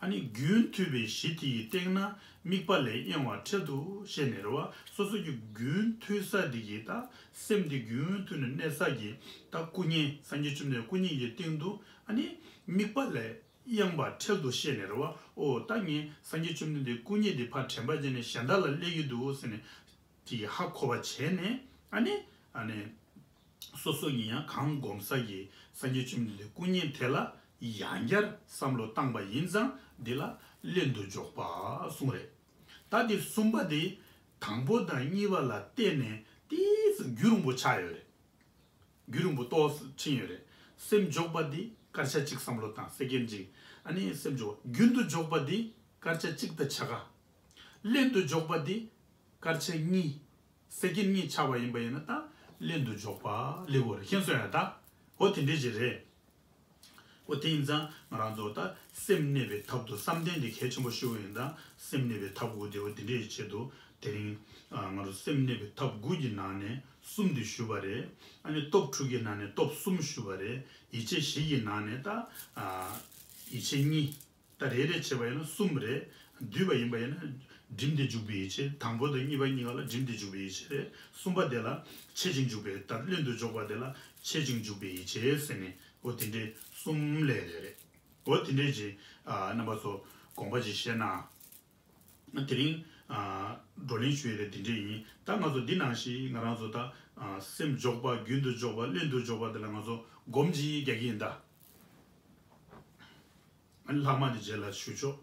ཨ་ནི་རྒྱུན་མཐུད་པའི་གཞི་དེ་ཡི་སྟེང་ན་དམིགས་པ་ལས་གཡེང་བ་འཕྲལ་དུ་ཤེས་ནས་རེད་བ། སོ་སོ་གི་རྒྱུན་མཐུད་ས་དེ་གི་ད་སེམས་དེ་རྒྱུན་མཐུད་ནས་གནས་ས་གི་ད་སྐུ་བརྙན་སངས་རྒྱས་བཅོམ་ལྡན་སྐུ་བརྙན་གྱི་སྟེང་དུ་ཨ་ནི་དམིགས་པ་ལས་གཡེང་བ་འཕྲལ་དུ་ཤེས་ནས་རེད་བ། ཨོ་ད་ངས་སངས་རྒྱས་བཅོམ་ལྡན་འདས་སྐུ་བརྙན་དེ་ཕར་དྲན་པ་བྱས་ནས་གཞན་དག་ལ་སླེབས་ཀྱི་འདུག་ཟེར་ནས་དེ་ཧ་གོ་བ་བྱས་ནས་ཨ་ནི་ཨ་ནི། སོ་སོ་ཉིད་ཡང་གང་སྒོམ་ས་ཀྱི་སངས་རྒྱས་བཅོམ་ལྡན་འདས་སྐུ་བརྙན་དེ་ལ་ཡང་བསྐྱར་བསམ་བློ་བཏང་པ་ཡིན་ཙང་འདི་ལ་ལྷན་དུ་འཇོག་པ་གསུངས་རེད། ད་འདི་གསུམ་པ་འདི་དང་པོ་དང་གཉིས་པ་ལ་བརྟེན་ནས་ཏོག་ཙམ་རྒྱུན་རིང་པོ་ཆགས་ཡོད་རེད། རྒྱུན་རིང་པོ་ཏོག་ཙམ་ཕྱིན་ཡོད་རེད། སེམས་འཇོག་པ་འདི་སྐར་ཆ་གཅིག་བསམ་བློ་བཏང་སེ་ཀེན་གཅིག་ཨ་ནི་སེམས་འཇོག་རྒྱུན་དུ་འཇོག་པ་འདི་སྐར་ཆ་གཅིག་དང་ཕྱེད་ཀ་ལྷན་དུ་འཇོག་པ་འདི་སྐར་ཆ་གཉིས། སེ་ཀེན་གཉིས་ཆགས་པ་ཡིན་པ་ཡིན་ན་ད་ལྷན་དུ་འཇོག་པ་ལེགས་པོ་རེད། མཁྱེན་སོང་ཡ་ད། འོ་དེ་འདྲས་ཅིག་རེད། འོ་དེ་ཡིན་ཙང་ང་རང་ཚོ་ད་སེམས་གནས་པའི་ཐབས་དུ་བསམ་གཏན་དེ་གལ་ཆེན་པོ་ཞུ་བ་ཡིན་ད། སེམས་གནས་པའི་ཐབས་དགུ་དེ་འོ་དེ་འདྲས་ཡི་ཆེད་དུ་དེ་རིང་ང་རང་ཚོ་སེམས་གནས་པའི་ཐབས་དགུ་གི་ནང་ནས་གསུམ་དེ་ཞུ་བ་རེད། ཨ་ནི་སྟོབས་དྲུག་གི་ནང་ནས་སྟོབས་གསུམ་ཞུ་བ་རེད། ཡིད་ཆེས་བཞི་གི་ནང་ནས་ད་ཡིད་ཆེས་གཉིས། ད་རེ་རེ་བྱས་པ་ཡིན་ན་གསུམ་རེད། བསྡུས་པ་ཡིན་པ་ཡིན་ན་བསྒྲིམས་ཏེ་འཇུག་པའི་ཡིད་ཆེས། དང་པོ་དང་གཉིས་པ་གཉིས་ཀ་ལ་བསྒྲིམས་ཏེ་འཇུག་པའི་ཡིད་ཆེས་རེད། གསུམ་པ་དེ་ལ་འཆད་ཅིང་འཇུག་པའི་ད་ལྷན་དུ་འཇོག་པ་དེ་ལ་འཆད་ཅིང་འཇུག་པའི་ཡིད་ཆེས་ཟེར་ནས་འོ་དེ་འདྲའི་གསུམ་ལས་རེ་རེད། འོ་དེ་འདྲའི་ཅིག་རྣམ་པ་ཚོ་དགོངས་པ་ཅིག་བཞེས་ན། དེ་རིང་བགྲོ་གླེང་ཞུ་ཡས་དེ་དེ་འདྲའི་ཡིན། ད་ང་ཚོ་འདི་ནང་བཞིན་ང་རང་ཚོ་ད་སེམས་འཇོག་པ་རྒྱུན་དུ་འཇོག་པ་ལྷན་དུ་འཇོག་པ་དེ་ལ་ང་ཚོ་སྒོམ་གྱིས་རྒྱག་གི་ཡིན་ད། ཨ་ནི་ལྷག་མ་དེ་རྗེས་ལ་ཞུ་ཆོག